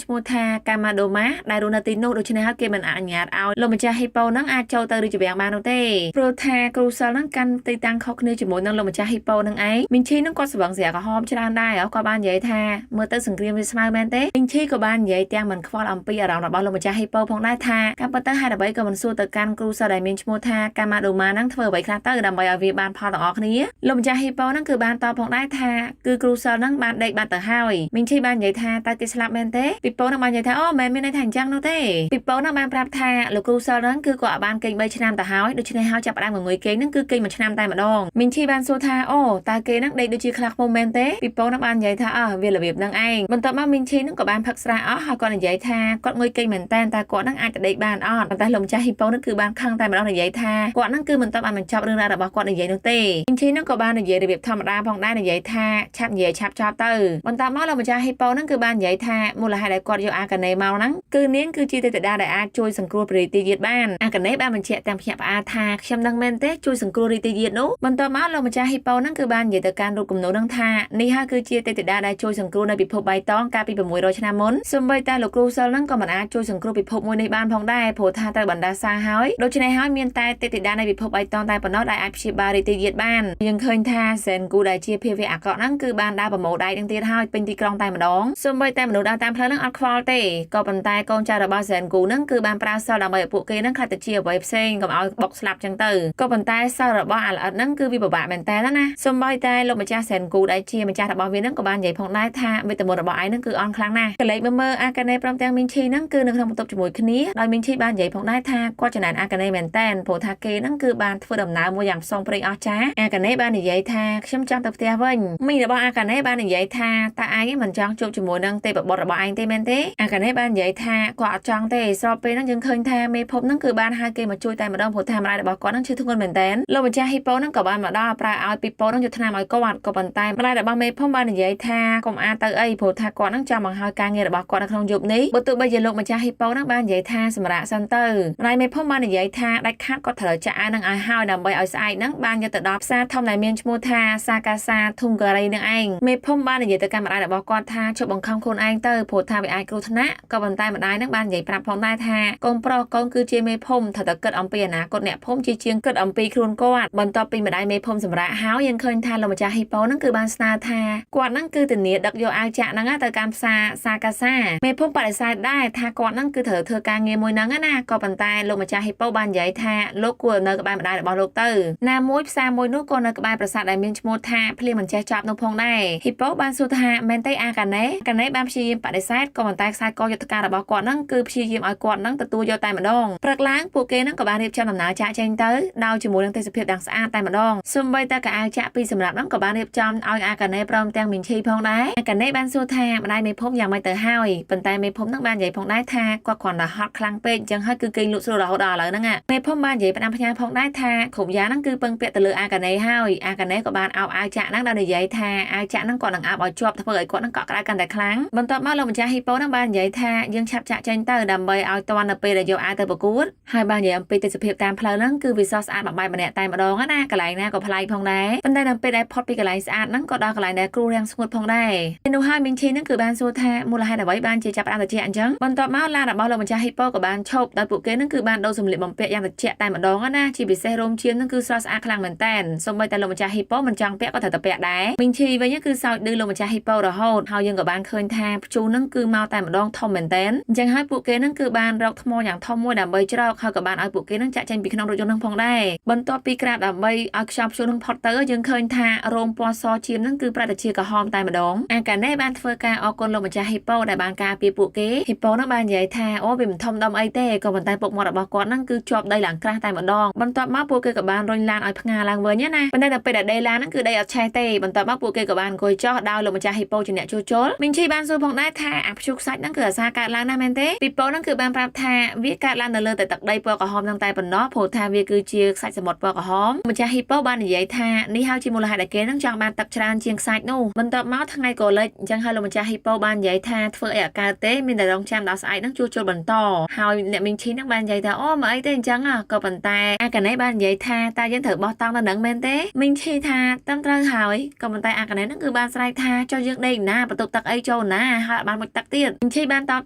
ឈ្មោះថាកាម៉ាដូម៉ាដែលរស់នៅទីនោះដូច្នេះហើយគេមិនអនុញ្ញាតឲ្យលោកម្ចាស់ហ៊ីប៉ូហ្នឹងអាចចូលទៅរាជវាំងបាននោះទេព្រោះថាគ្រូសិលហ្នឹងកាន់ទីតាំងខុសគ្នាជាមួយនឹងលោកម្ចាស់ហ៊ីប៉ូហ្នឹងឯងមីងឈីហ្នឹងគាត់ស្វឹងស្រាក្រហមច្រើនដែរគាត់បាននិយាយថាមើលទៅសង្គ្រាមវាស្មៅមែនទេមីងឈីក៏បាននិយាយទាំងមិនខ្វល់អំពីអារម្មណ៍របស់លោកម្ចាស់ហ៊ីប៉ូផងដែរថាការពិតទៅហេតុអ្វីក៏មិនសួរទៅកាន់គ្រូសិលដែលមានឈ្មោះថាកាម៉ាដូម៉ាហ្នឹងធ្វើអ្វីខ្លះទៅដើម្បីឲ្យវាបានផលទាំងអស់គ្នាលោកម្ចាស់ហ៊ីប៉ូហ្នឹងគឺបានតបផងដែរថាគឺគ្រូសិលហ្នឹងបានដេកបាត់ទៅហើយមីងឈីបាននិយាយថាតើគេស្លាប់មែនទេពីប៉ូហ្នឹងបាននិយាយថាអូមិនមានន័យថាអញ្ចឹងនោះទេពីប៉ូហ្នឹងបានប្រាប់ថាលោកគ្រូសិលហ្នឹងគឺគាត់បានគេង3ឆ្នាំទៅហើយដូច្នេះហើយចាប់ផ្ដើមងងុយគេងហ្នឹងគឺគេង1ឆ្នាំតែម្ដងមីងឈីបានសួរថាអូតើគេហ្នឹងដេកដូចជាខ្លាឃ្មុំមែនទេពីប៉ូហ្នឹងបាននិយាយថាអើវារបៀបហ្នឹងឯងបន្ទាប់មកមីងឈីហ្នឹងក៏បានផឹកស្រាអស់ហើយគាត់និយាយថាគាត់ងុយគេងមែនតើតើគាត់ហ្នឹងអាចទៅដេកបានអត់ប៉ុន្តែលោកម្ចាស់ហ៊ីប៉ូហ្នឹងគឺបានខឹងតែម្ដងនិយាយថាគាត់ហ្នឹងគឺមិនតបឲ្យបញ្ចប់រឿងរ៉ាវរបស់គាត់និយាយនោះទេមីងឈីហ្នឹងក៏បាននិយាយរបៀបធម្មតាផងដែរនិយាយថាឆាប់និយាយឆាប់ចប់ទៅបន្ទាប់មកលោកម្ចាស់ហ៊ីប៉ូហ្នឹងគឺបាននិយាយថាមូលហេតុដែលគាត់យកអាកានេមកហ្នឹងគឺនាងគឺជាទេពធីតាដែលអាចជួយសង្គ្រោះព្រះរាជាយាតបានអាកានេបានបញ្ជាក់ទាំងភ្ញាក់ផ្អើលថាខ្ញុំនឹងមែនទេជួយសង្គ្រោះរាជាយាតនោះបន្ទាប់មកលោកម្ចាស់ហ៊ីប៉ូហ្នឹងគឺបាននិយាយទៅកាន់រូបគំនូរហ្នឹងថានេះហើយគឺជាទេពធីតាដែលជួយសង្គ្រោះនៅពិភពបៃតងកាលពី600ឆ្នាំមុនសូម្បីតែលោកគ្រូសិលហ្នឹងក៏មិនអាចជួយសង្គ្រោះពិភពមួយនេះបានផងដែរព្រោះថាត្រូវបណ្ដាសាហើយដូច្នេះហើយមានតែទេពធីតានៃពិភពបៃតងតែប៉ុណ្ណោះដែលអាចព្យាបាលរាជាយាតបានយើងឃើញថាសែនគូដែលជាភាវៈអាក្រក់ហ្នឹងគឺបានដើរប្រមូលដៃនឹងទៀតហើយពេញទីក្រុងតែម្ដងសូម្បីតែមនុស្សដើរតាមផ្លូវហ្នឹងអត់ខ្វល់ទេក៏ប៉ុន្តែកូនចៅរបស់សែនគូហ្នឹងគឺបានប្រើសិលដើម្បីឲ្យពួកគេហ្នឹងខ្លាចទៅជាអ្វីផ្សេងកុំឲ្យបុកស្លាប់ចឹងទៅក៏ប៉ុន្តែសិលរបស់អាល្អិតហ្នឹងគឺវាពិបាកមែនតើណាសូម្បីតែលោកម្ចាស់សែនគូដែលជាម្ចាស់របស់វាហ្នឹងក៏បាននិយាយផងដែរថាវេទមន្តរបស់ឯងហ្នឹងគឺអន់ខ្លាំងណាស់កលេចមើលអាកានេព្រមទាំងមីងឈីហ្នឹងគឺនៅក្នុងបន្ទប់ជាមួយគ្នាដោយមីងឈីបាននិយាយផងដែរថាគាត់ចំណែនអាកានេមែនតើព្រោះថាគេហ្នឹងគឺបានធ្វើដំណើរមួយយ៉ាងផ្សងព្រេងអស្ចារ្យអាកានេបាននិយាយថាខ្ញុំចង់ទៅផ្ទះវិញមីងរបស់អាកានេបាននិយាយថាតើឯងមិនចង់ជួបជាមួយនឹងទេពបុត្ររបស់ឯងទេមែនទេអាកានេបាននិយាយថាគាត់អត់ចង់ទេស្របពេលហ្នឹងយើងឃើញថាមេភពហ្នឹងគឺបានហៅគេមកជួយតែម្ដងព្រោះថាម្ដាយរបស់គាត់ហ្នឹងឈឺធ្ងន់មែនតើលោកម្ចាស់ហ៊ីប៉ូហ្នឹងក៏បានមកដល់ប្រើឲ្យពីប៉ូហ្នឹងយកថ្នាំឲ្យគាត់ក៏ប៉ុន្តែម្ដាយរបស់មេភពបាននិយាយថាកុំអាទៅអីព្រោះថាគាត់ហ្នឹងចង់បង្ហើយការងាររបស់គាត់នៅក្នុងយប់នេះបើទោះបីជាលោកម្ចាស់ហ៊ីប៉ូហ្នឹងបាននិយាយថាសម្រាប់សិនទៅម្ដាយមេភពបាននិយាយថាដាច់ខាតគាត់ត្រូវចាក់អានឹងឲ្យហើយដើម្បីឲ្យស្អែកហ្នឹងបានយកទៅដល់ផ្សារធំដែលមានឈ្មោះថាសាកាសាធុងការីនឹងឯងមេភូមិបាននិយាយទៅកាន់ម្ដាយរបស់គាត់ថាជប់បង្ខំខ្លួនឯងទៅព្រោះថាវាអាចគ្រោះថ្នាក់ក៏ប៉ុន្តែម្ដាយនឹងបាននិយាយប្រាប់ផងដែរថាកូនប្រុសកូនគឺជាមេភូមិត្រូវតែគិតអំពីអនាគតអ្នកភូមិជាជាងគិតអំពីខ្លួនគាត់បន្ទាប់ពីម្ដាយមេភូមិសម្រាប់ហើយយើងឃើញថាលោកម្ចាស់ហ៊ីប៉ូនឹងគឺបានស្នើថាគាត់នឹងគឺធានាដឹកយកអាវចាក់ហ្នឹងទៅកាន់ផ្សារសាកាសាមេភូមិបដិសេធដែរថាគាត់នឹងគឺត្រូវធ្វើការងារមួយហ្នឹងណាក៏ប៉ុន្តែលោកម្ចាស់ហ៊ីប៉ូបាននិយាយថាលោកគួរនៅក្បែរម្ដាយរបស់លោកទៅណាមួយផ្សារមួយនោះក៏នៅក្បែរប្រាសាទដែលមានឈ្មោះថាភ្លៀងមិនចេះចប់នោះផងដែរហ៊ីប៉ូបានសួរថាមែនទេអាកានេកានេបានព្យាយាមបដិសេធក៏ប៉ុន្តែខ្សែកយុទ្ធការរបស់គាត់ហ្នឹងគឺព្យាយាមឲ្យគាត់ហ្នឹងទទួលយកតែម្ដងព្រឹកឡើងពួកគេហ្នឹងក៏បានរៀបចំដំណើរចាក់ចេញទៅដោយជាមួយនឹងទេសភាពដ៏ស្អាតតែម្ដងសូម្បីតែកៅអៅចាក់ពីសម្រាប់ហ្នឹងក៏បានរៀបចំឲ្យអាកានេព្រមទាំងមីងឈីផងដែរអាកានេបានសួរថាម្ដាយមេភូមិយ៉ាងម៉េចទៅហើយប៉ុន្តែមេភូមិហ្នឹងបាននិយាយផងដែរថាគាត់គ្រាន់តែហត់ខ្លាំងពេកអញ្ចឹងហើយគឺគេងលក់ស្រួលរហូតដល់ឥឡូវហ្នឹងមេភូមិបាននិយាយផ្ដាំផ្ញើផងដែរថាគ្រប់យ៉ាងហ្នឹងគឺពឹងពាក់ទៅលើអាកានេហើយអាកានេក៏បានអោបអាវចាក់ហ្នឹងដោយនិយាយថាអាវចាក់ហ្នឹងគាត់នឹងអោបឲ្យជាប់ធ្វើឲ្យគាត់ហ្នឹងកក់ក្ដៅកាន់តែខ្លាំងបន្ទាប់មកលោកម្ចាស់ហ៊ីប៉ូហ្នឹងបាននិយាយថាយើងឆាប់ចាក់ចេញទៅដើម្បីឲ្យទាន់នៅពេលដែលយកអាវទៅប្រកួតហើយបាននិយាយអំពីទេសភាពតាមផ្លូវហ្នឹងគឺវាស្រស់ស្អាតមួយបែបម្នាក់តែម្ដងណាកន្លែងណាក៏ប្លែកផងដែរប៉ុន្តែនៅពេលដែលផុតពីកន្លែងស្អាតហ្នឹងក៏ដល់កន្លែងដែលគ្រូរាំងស្ងួតផងដែរនោះហើយមីងឈីហ្នឹងគឺបានសួរថាមូលហេតុអ្វីបានជាចាប់ផ្ដើមត្រជាក់អញ្ចឹងបន្ទាប់មកឡានរបស់លោកម្ចាស់ហ៊ីប៉ូក៏បានឈប់ដោយពួកគេហ្នឹងគឺបានដូរសម្លៀកបំពាក់យ៉ាងត្រជាក់តែម្ដងណាជាពិសេសរោមឈាមហ្នឹងគឺស្រស់ស្អាតខ្លាំងមែនតើសូម្បីតែលោកម្ចាស់ហ៊ីប៉ូមិនចង់ពាក់ក៏ត្រូវតែពាក់ដែរមីងឈីវិញគឺសោចឌឺលោកម្ចាស់ហ៊ីប៉ូរហូតហើយយើងក៏បានឃើញថាព្យុះហ្នឹងគឺមកតែម្ដងធំមែនតើអញ្ចឹងហើយពួកគេហ្នឹងគឺបានរកថ្មយ៉ាងធំមួយដើម្បីច្រកហើយក៏បានឲ្យពួកគេហ្នឹងចាក់ចេញពីក្នុងរថយន្តហ្នឹងផងដែរបន្ទាប់ពីក្រាបដើម្បីឲ្យខ្យល់ព្យុះហ្នឹងផុតទៅយើងឃើញថារោមពណ៌សឈាមហ្នឹងគឺប្រតិជាក្រហមតែម្ដងអាកានេបានធ្វើការអរគុណលោកម្ចាស់ហ៊ីប៉ូដែលបានការពារពួកគេហ៊ីប៉ូហ្នឹងបាននិយាយថាអូវាមិនធំដុំអីទេក៏ប៉ុន្តែពុកមាត់របស់គាត់ហ្នឹងគឺជាប់ដីឡើងក្រាស់តែម្ដងបន្ទាប់មកពួកគេក៏បានរុញឡានឲ្យផ្ងាឡើងវិញណាប៉ុន្តែដល់ពេលដែលដីឡានហ្នឹងគឺដីអត់ឆេះទេបន្ទាប់មកពួកគេក៏បានអង្គុយចុះដោយលោកម្ចាស់ហ៊ីប៉ូជាអ្នកជួសជុលមីងឈីបានសួរផងដែរថាអាព្យុះខ្សាច់ហ្នឹងគឺអាសាកើតឡើងណាមែនទេពីប៉ូហ្នឹងគឺបានប្រាប់ថាវាកើតឡើងនៅលើតែទឹកដីពណ៌ក្រហមហ្នឹងតែប៉ុណ្ណោះព្រោះថាវាគឺជាខ្សាច់សមុទ្រពណ៌ក្រហមម្ចាស់ហ៊ីប៉ូបាននិយាយថានេះហើយជាមូលហេតុដែលគេហ្នឹងចង់បានទឹកច្រើនជាងខ្សាច់នោះបន្ទាប់មកថ្ងៃក៏លិចអញ្ចឹងហើយលោកម្ចាស់ហ៊ីប៉ូបាននិយាយថាធ្វើអីអត់កើតទេមានតែរងចាំដល់ស្អែកហ្នឹងជួសជុលបន្តហើយ អ្នកមីងឈីហ្នឹងបាននិយាយថាអូមកអីទេអញ្ចឹងក៏ប៉ុន្តែអាកាណេបាននិយាយថាតើយើងត្រូវបោះតង់នៅនឹងមែនទេមីងឈីថាត្រឹមត្រូវហើយក៏ប៉ុន្តែអាកាណេហ្នឹងគឺបានស្រែកថាចុះយើងដេកណាបន្ទប់ទឹកអីចូលណាហើយអត់បានមុជទឹកទៀតមីងឈីបានតប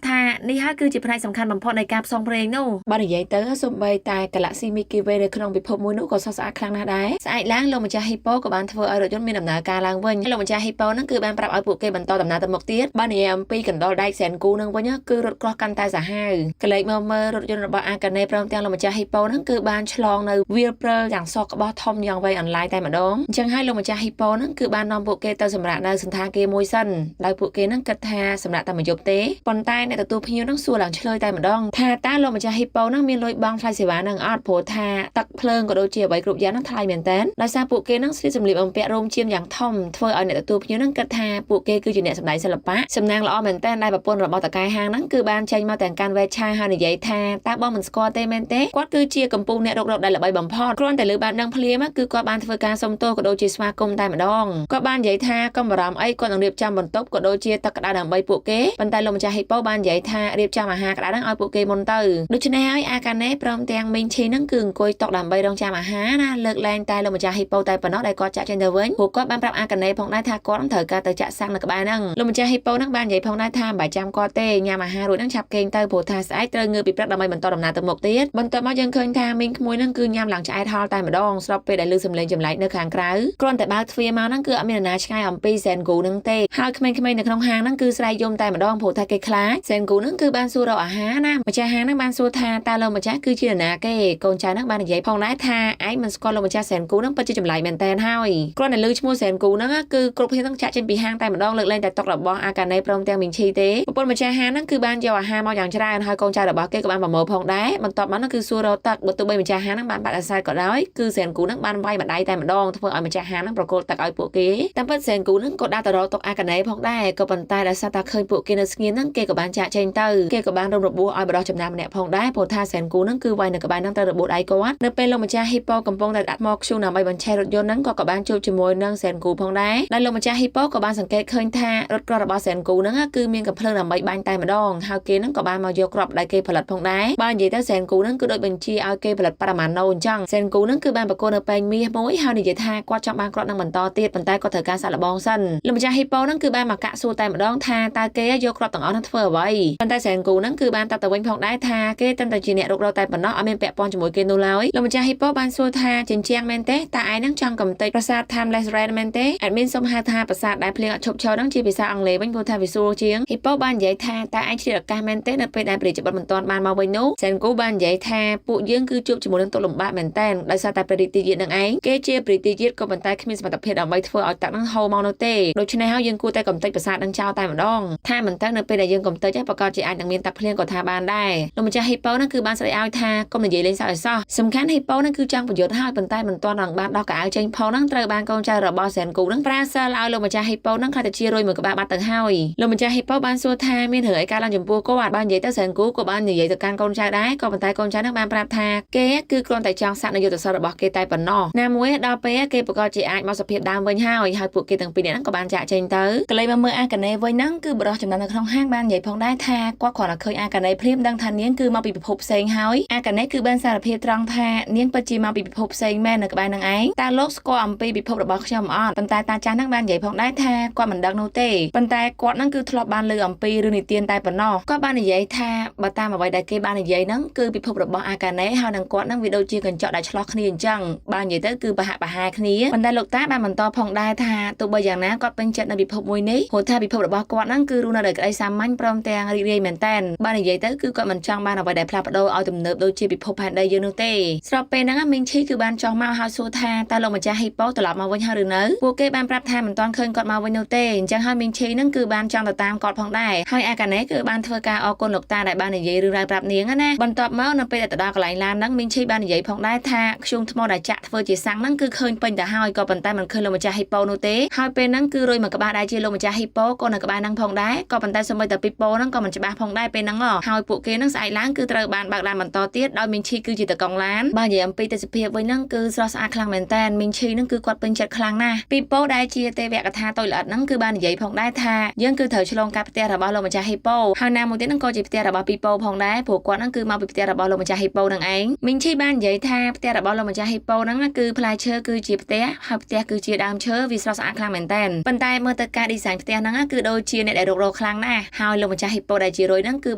ថានេះហើយគឺជាផ្នែកសំខាន់បំផុតនៃការផ្សងព្រេងនោះបើនិយាយទៅសូម្បីតែ Galaxy Milky Way នៅក្នុងពិភពមួយនោះក៏ស្រស់ស្អាតខ្លាំងណាស់ដែរស្អែកឡើងលោកម្ចាស់ Hippo ក៏បានធ្វើឲ្យរថយន្តមានដំណើរការឡើងវិញលោកម្ចាស់ Hippo ហ្នឹងគឺបានប្រាប់ឲ្យពួកគេបន្តដំណើរទៅមុខទៀតបើនិយាយអំពីកណ្ដុរដែកសែនគូនឹងវិញគឺរថក្រោះកាន់តែសាហាវកលេចមកមើលរថយន្តរបស់អាកាណេព្រមទាំងលោកម្ចាស់ Hippo ហ្នឹងគឺបានឆ្លងនៅវាលព្រិលយ៉ាងសក្បោះធំយ៉ាងវែងអន្លាយតែម្ដងអញ្ចឹងហើយលោកម្ចាស់ Hippo ហ្នឹងគឺបាននាំពួកគេទៅសម្រាកនៅសន្តាគារមួយសិនដោយពួកគេហ្នឹងគិតថាសម្រាកតែមួយយប់ទេប៉ុន្តែអ្នកទទួលភ្ញៀវហ្នឹងសួរឡើងឆ្លើយតែម្ដងថាតើលោកម្ចាស់ Hippo ហ្នឹងមានលុយបង់ថ្លៃសេវាហ្នឹងអត់ព្រោះថាទឹកភ្លើងក៏ដូចជាអ្វីគ្រប់យ៉ាងហ្នឹងថ្លៃមែនតើដោយសារពួកគេហ្នឹងស្លៀកសម្លៀកបំពាក់រោមចៀមយ៉ាងធំធ្វើឲ្យអ្នកទទួលភ្ញៀវហ្នឹងគិតថាពួកគេគឺជាអ្នកសម្ដែងសិល្បៈសំណាងល្អមែនតើដែលប្រពន្ធរបស់តកែហាងហ្នឹងគឺបានចេញមកទាំងកាន់វែកឆាហើយនិយាយថាតើបងមិនស្គាល់ទេមែនទេគាត់គឺជាកំពូលអ្នករករកដែលល្បីបំផុតគ្រាន់តែលើបែបហ្នឹងភ្លាមគឺគាត់បានធ្វើការសុំទោសក៏ដូចជាស្វាគមន៍តែម្ដងគាត់បាននិយាយថាកុំបារម្ភអីគាត់នឹងរៀបចំបន្ទប់ក៏ដូចជាទឹកក្តៅដើម្បីពួកគេប៉ុន្តែលោកម្ចាស់ហ៊ីប៉ូបាននិយាយថារៀបចំអាហារក្តៅហ្នឹងឲ្យពួកគេមុនទៅដូច្នេះហើយអាកាណេព្រមទាំងមីងឈីហ្នឹងគឺអង្គុយតុដើម្បីរងចាំអាហារណាលើកលែងតែលោកម្ចាស់ហ៊ីប៉ូតែប៉ុណ្ណោះដែលគាត់ចាក់ចេញទៅវិញព្រោះគាត់បានប្រាប់អាកាណេផងដែរថាគាត់នឹងត្រូវការទៅចាក់សាំងនៅក្បែរហ្នឹងលោកម្ចាស់ហ៊ីប៉ូហ្នឹងបាននិយាយផងដែរថាមិនបាច់ចាំគាត់ទេញ៉ាំអាហាររួចហ្នឹងឆាប់គេងទៅព្រោះថាស្អែកត្រូវងើបពីព្រឹកដើម្បីបន្តដំណើរទៅមុខទៀតបន្ទាប់មកយើងឃើញថាមីងក្មួយហ្នឹងគឺញ៉ាំឡើងឆ្អែតហល់តែម្ដងស្របពេលដែលឮសំឡេងចម្លែកនៅខាងក្រៅគ្រាន់តែបើកទ្វារមកហ្នឹងគឺអត់មាននរណាឆ្ងាយអំពីសែនគូហ្នឹងទេហើយក្មេងៗនៅក្នុងហាងហ្នឹងគឺស្រែកយំតែម្ដងព្រោះថាគេខ្លាចសែនគូហ្នឹងគឺបានសួររកអាហារណាម្ចាស់ហាងហ្នឹងបានសួរថាតើលោកម្ចាស់គឺជានរណាគេកូនចៅហ្នឹងបាននិយាយផងដែរថាឯងមិនស្គាល់លោកម្ចាស់សែនគូហ្នឹងពិតជាចម្លែកមែនតើហើយគ្រាន់តែឮឈ្មោះសែនគូហ្នឹងគឺគ្រប់គ្នាហ្នឹងចាក់ចេញពីហាងតែម្ដងលើកលែងតែតុរបស់អាកាណេព្រមទាំងមីងឈីទេប្រពន្ធម្ចាស់ហាងហ្នឹងគឺបានយកអាហារមកយ៉ាងច្រើនហើយកូនចៅរបស់គេក៏បានប្រមូលផងដែរបន្ទាប់មកហ្នឹងគឺសួររកទឹកបើទោះបីម្ចាស់ហាងហ្នឹងបានបាត់អាសាក៏ដោយគឺសែនគូហ្នឹងបានវាយម្ដាយតែម្ដងធ្វើឲ្យម្ចាស់ហាងហ្នឹងប្រគល់ទឹកឲ្យពួកគេតាមពិតសែនគូហ្នឹងក៏ដើរទៅរកតុអាកាណេផងដែរក៏ប៉ុន្តែដោយសារតែឃើញពួកគេនៅស្ងៀមហ្នឹងគេក៏បានចាក់ចេញទៅគេក៏បានរំរបួសឲ្យបដោះចំណាំម្នាក់ផងដែរព្រោះថាសែនគូហ្នឹងគឺវាយនៅក្បែរហ្នឹងត្រូវរបួសដៃគាត់នៅពេលលោកម្ចាស់ហ៊ីប៉ូកំពុងតែដាក់មកខ្ជុងដើម្បីបញ្ឆេះរថយន្តហ្នឹងក៏បានជួបជាមួយនឹងសែនគូផងដែរដែលលោកម្ចាស់ហ៊ីប៉ូក៏បានសង្កេតឃើញថារថក្រោះរបស់សែនគូហ្នឹងគឺមានកំភ្លើងដើម្បីបាញ់តែម្ដងហើយគេហ្នឹងក៏បានមកយកគ្រាប់ដែលគេផលិតផងដែរបើនិយាយទៅសែនគូហ្នឹងគឺដូចបញ្ជាឲ្យគេផលិតបរមាណូអញ្ចឹងសែនគូហ្នឹងគឺបានប្រគល់នៅពេងមាសមួយហើយនិយាយថាគាត់ចង់បានគ្រាប់នឹងបន្តទៀតប៉ុន្តែគាត់ត្រូវការសាកល្បងសិនលោកម្ចាស់ហ៊ីប៉ូហ្នឹងគឺបានមកកាក់សួរតែម្ដងថាតើគេយកគ្រាប់ទាំងអស់ហ្នឹងធ្វើអ្វីប៉ុន្តែសែនគូហ្នឹងគឺបានតបទៅវិញផងដែរថាគេត្រឹមតែជាអ្នករុករកតែប៉ុណ្ណោះអត់មានពាក់ព័ន្ធជាមួយគេនោះឡើយលោកម្ចាស់ហ៊ីប៉ូបានសួរថាចិញ្ជាំងមែនទេតើឯងហ្នឹងចង់កំទេចប្រាសាទ Timeless Rain មែនទេ admin សូមហៅថាប្រាសាទដែលភ្លៀងអត់ឈប់ឈរហ្នឹងជាភាសាអង់គ្លេសវិញព្រោះថាវាស្រួលជាងហ៊ីប៉ូបាននិយាយថាតើឯងឆ្លៀតឱកាសមែនទេនៅពេលដែលព្រះរាជបុត្រមិនទាន់បានមកវិញនោះសែនគូបាននិយាយថាពួកយើងគឺជួបជាមួយនឹងទុក្ខលំបាកមែនតើដោយសារតែព្រះរាជាជាតិនឹងឯងគេជាព្រះរាជាជាតិក៏ប៉ុន្តែគ្មានសមត្ថភាពដើម្បីធ្វើឲ្យទឹកហ្នឹងហូរមកនោះទេដូច្នេះហើយយើងគួរតែកំទេចប្រាសាទនឹងចោលតែម្ដងថាមិនទៅនៅពេលដែលយើងកំទេចប្រកាសជាអាចនឹងមានទឹកភ្លៀងក៏ថាបានដែរលោកម្ចាស់ហ៊ីប៉ូហ្នឹងគឺបានស្ដីឲ្យថាកុំនិយាយលេងសើចឲ្យសោះសំខាន់ហ៊ីប៉ូហ្នឹងគឺចង់ប្រយុទ្ធហើយប៉ុន្តែមិនទាន់រងបានដោះកៅអៅចេញផងហ្នឹងត្រូវបានកូនចៅរបស់សែនគូហ្នឹងប្រើសិលឲ្យលោកម្ចាស់ហ៊ីប៉ូហ្នឹងខ្លាចតែជារុយមួយក្បាលបាត់ទៅហើយលោកម្ចាស់ហ៊ីប៉ូបានសួរថាមានរឿងអីកើតឡើងចំពោះគាត់បាននិយាយទៅសែនគូក៏បាននិយាយទៅកាន់កូនចៅដែរក៏ប៉ុន្តែកូនចៅហ្នឹងបានប្រាប់ថាគេគឺគ្រាន់តែចង់សាក់នៅយុទ្ធសាស្ត្ររបស់គេតែប៉ុណ្ណោះណាមួយដល់ពេលគេប្រកាសជាអាចមកសភាពដើមវិញហើយហើយពួកគេទាំងពីរនាក់ហ្នឹងក៏បានចាក់ចេញទៅកលេមកមើលអាកាណេវិញហ្នឹងគឺបរោះចំណាំនៅក្នុងហាងបាននិយាយផងដែរថាគាត់គ្រាន់តែឃើញអាកាណេភ្លាមដឹងថានាងគឺមកពីពិភពផ្សេងហើយអាកាណេគឺបានសារភាពត្រង់ថានាងពិតជាមកពីពិភពផ្សេងមែននៅក្បែរនឹងឯងតើលោកស្គាល់អំពីពិភពរបស់ខ្ញុំអត់ប៉ុន្តែតាចាស់ហ្នឹងបាននិយាយផងដែរថាគាត់មិនដឹងនោះទេប៉ុន្តែគាត់ហ្នឹងគឺធ្លាប់បានឮអំពីរឿងនិទានតែប៉ុណ្ណោះគាត់បាននិយាយថាបើតាមអ្វីដែលគេបាននិយាយហ្នឹងគឺពិភពរបស់អាកាណេហើយនឹងគាត់ហ្នឹងវាដូចជាកញ្ចក់ដែលឆ្លោះគ្នាអញ្ចឹងបើនិយាយទៅគឺប្រហាក់ប្រហែលគ្នាប៉ុន្តែលោកតាបានបន្តផងដែរថាទោះបីយ៉ាងណាគាត់ពេញចិត្តនៅពិភពមួយនេះព្រោះថាពិភពរបស់គាត់ហ្នឹងគឺរស់នៅដោយក្តីសាមញ្ញព្រមទាំងរីករាយមែនទែនបើនិយាយទៅគឺគាត់មិនចង់បានអ្វីដែលផ្លាស់ប្ដូរឲ្យទំនើបដូចជាពិភពផែនដីយើងនោះទេស្របពេលហ្នឹងមីងឈីគឺបានចុះមកហើយសួរថាតើលោកម្ចាស់ហ៊ីប៉ូត្រឡប់មកវិញហើយឬនៅពួកគេបានប្រាប់ថាមិនទាន់ឃើញគាត់មកវិញនោះទេអញ្ចឹងហើយមីងឈីហ្នឹងគឺបានចង់ទៅតាមគាត់ផងដែរហើយអាកាណេគឺបានធ្វើការអរគុណលោកតាដែលបាននិយាយរឿងរ៉ាវប្រាប់នាងណាបន្ទាប់មកនៅពេលដែលទៅដល់កន្លែងឡានហ្នឹងមីងឈីបាននិយាយផងដែរថាខ្ជុងថ្មដែលចាក់ធ្វើជាសាំងហ្នឹងគឺឃើញពេញទៅហើយក៏ប៉ុន្តែមិនឃើញលោកម្ចាស់ហ៊ីប៉ូនោះទេហើយពេលហ្នឹងគឺរុយមកក្បាលដែរជាលោកម្ចាស់ហ៊ីប៉ូក៏នៅក្បែរហ្នឹងផងដែរក៏ប៉ុន្តែសូម្បីតែពីប៉ូហ្នឹងក៏មិនច្បាស់ផងដែរពេលហ្នឹងហើយពួកគេហ្នឹងស្អែកឡើងគឺត្រូវបានបើកឡានបន្តទៀតដោយមីងឈីគឺជាតកង់ឡានបើនិយាយអំពីទេសភាពវិញហ្នឹងគឺស្រស់ស្អាតខ្លាំងមែនតើមីងឈីហ្នឹងគឺគាត់ពេញចិត្តខ្លាំងណាស់ពីប៉ូដែលជាទេវកថាតូចល្អិតហ្នឹងគឺបាននិយាយផងដែរថាយើងគឺត្រូវឆ្លងកាត់ផ្ទះរបស់លោកម្ចាស់ហ៊ីប៉ូហើយណាមួយទៀតហ្នឹងក៏ជាផ្ទះរបស់ពីប៉ូផង ផងដែរព្រោះគាត់ហ្នឹងគឺមកពីផ្ទះរបស់លោកម្ចាស់ហ៊ីប៉ូនឹងឯងមីងឈីបាននិយាយថាផ្ទះរបស់លោកម្ចាស់ហ៊ីប៉ូហ្នឹងគឺផ្លែឈើគឺជាផ្ទះហើយផ្ទះគឺជាដើមឈើវាស្រស់ស្អាតខ្លាំងមែនតើប៉ុន្តែមើលទៅការ design ផ្ទះហ្នឹងគឺដូចជាអ្នកដែលរករកខ្លាំងណាស់ហើយលោកម្ចាស់ហ៊ីប៉ូដែលជារុយហ្នឹងគឺ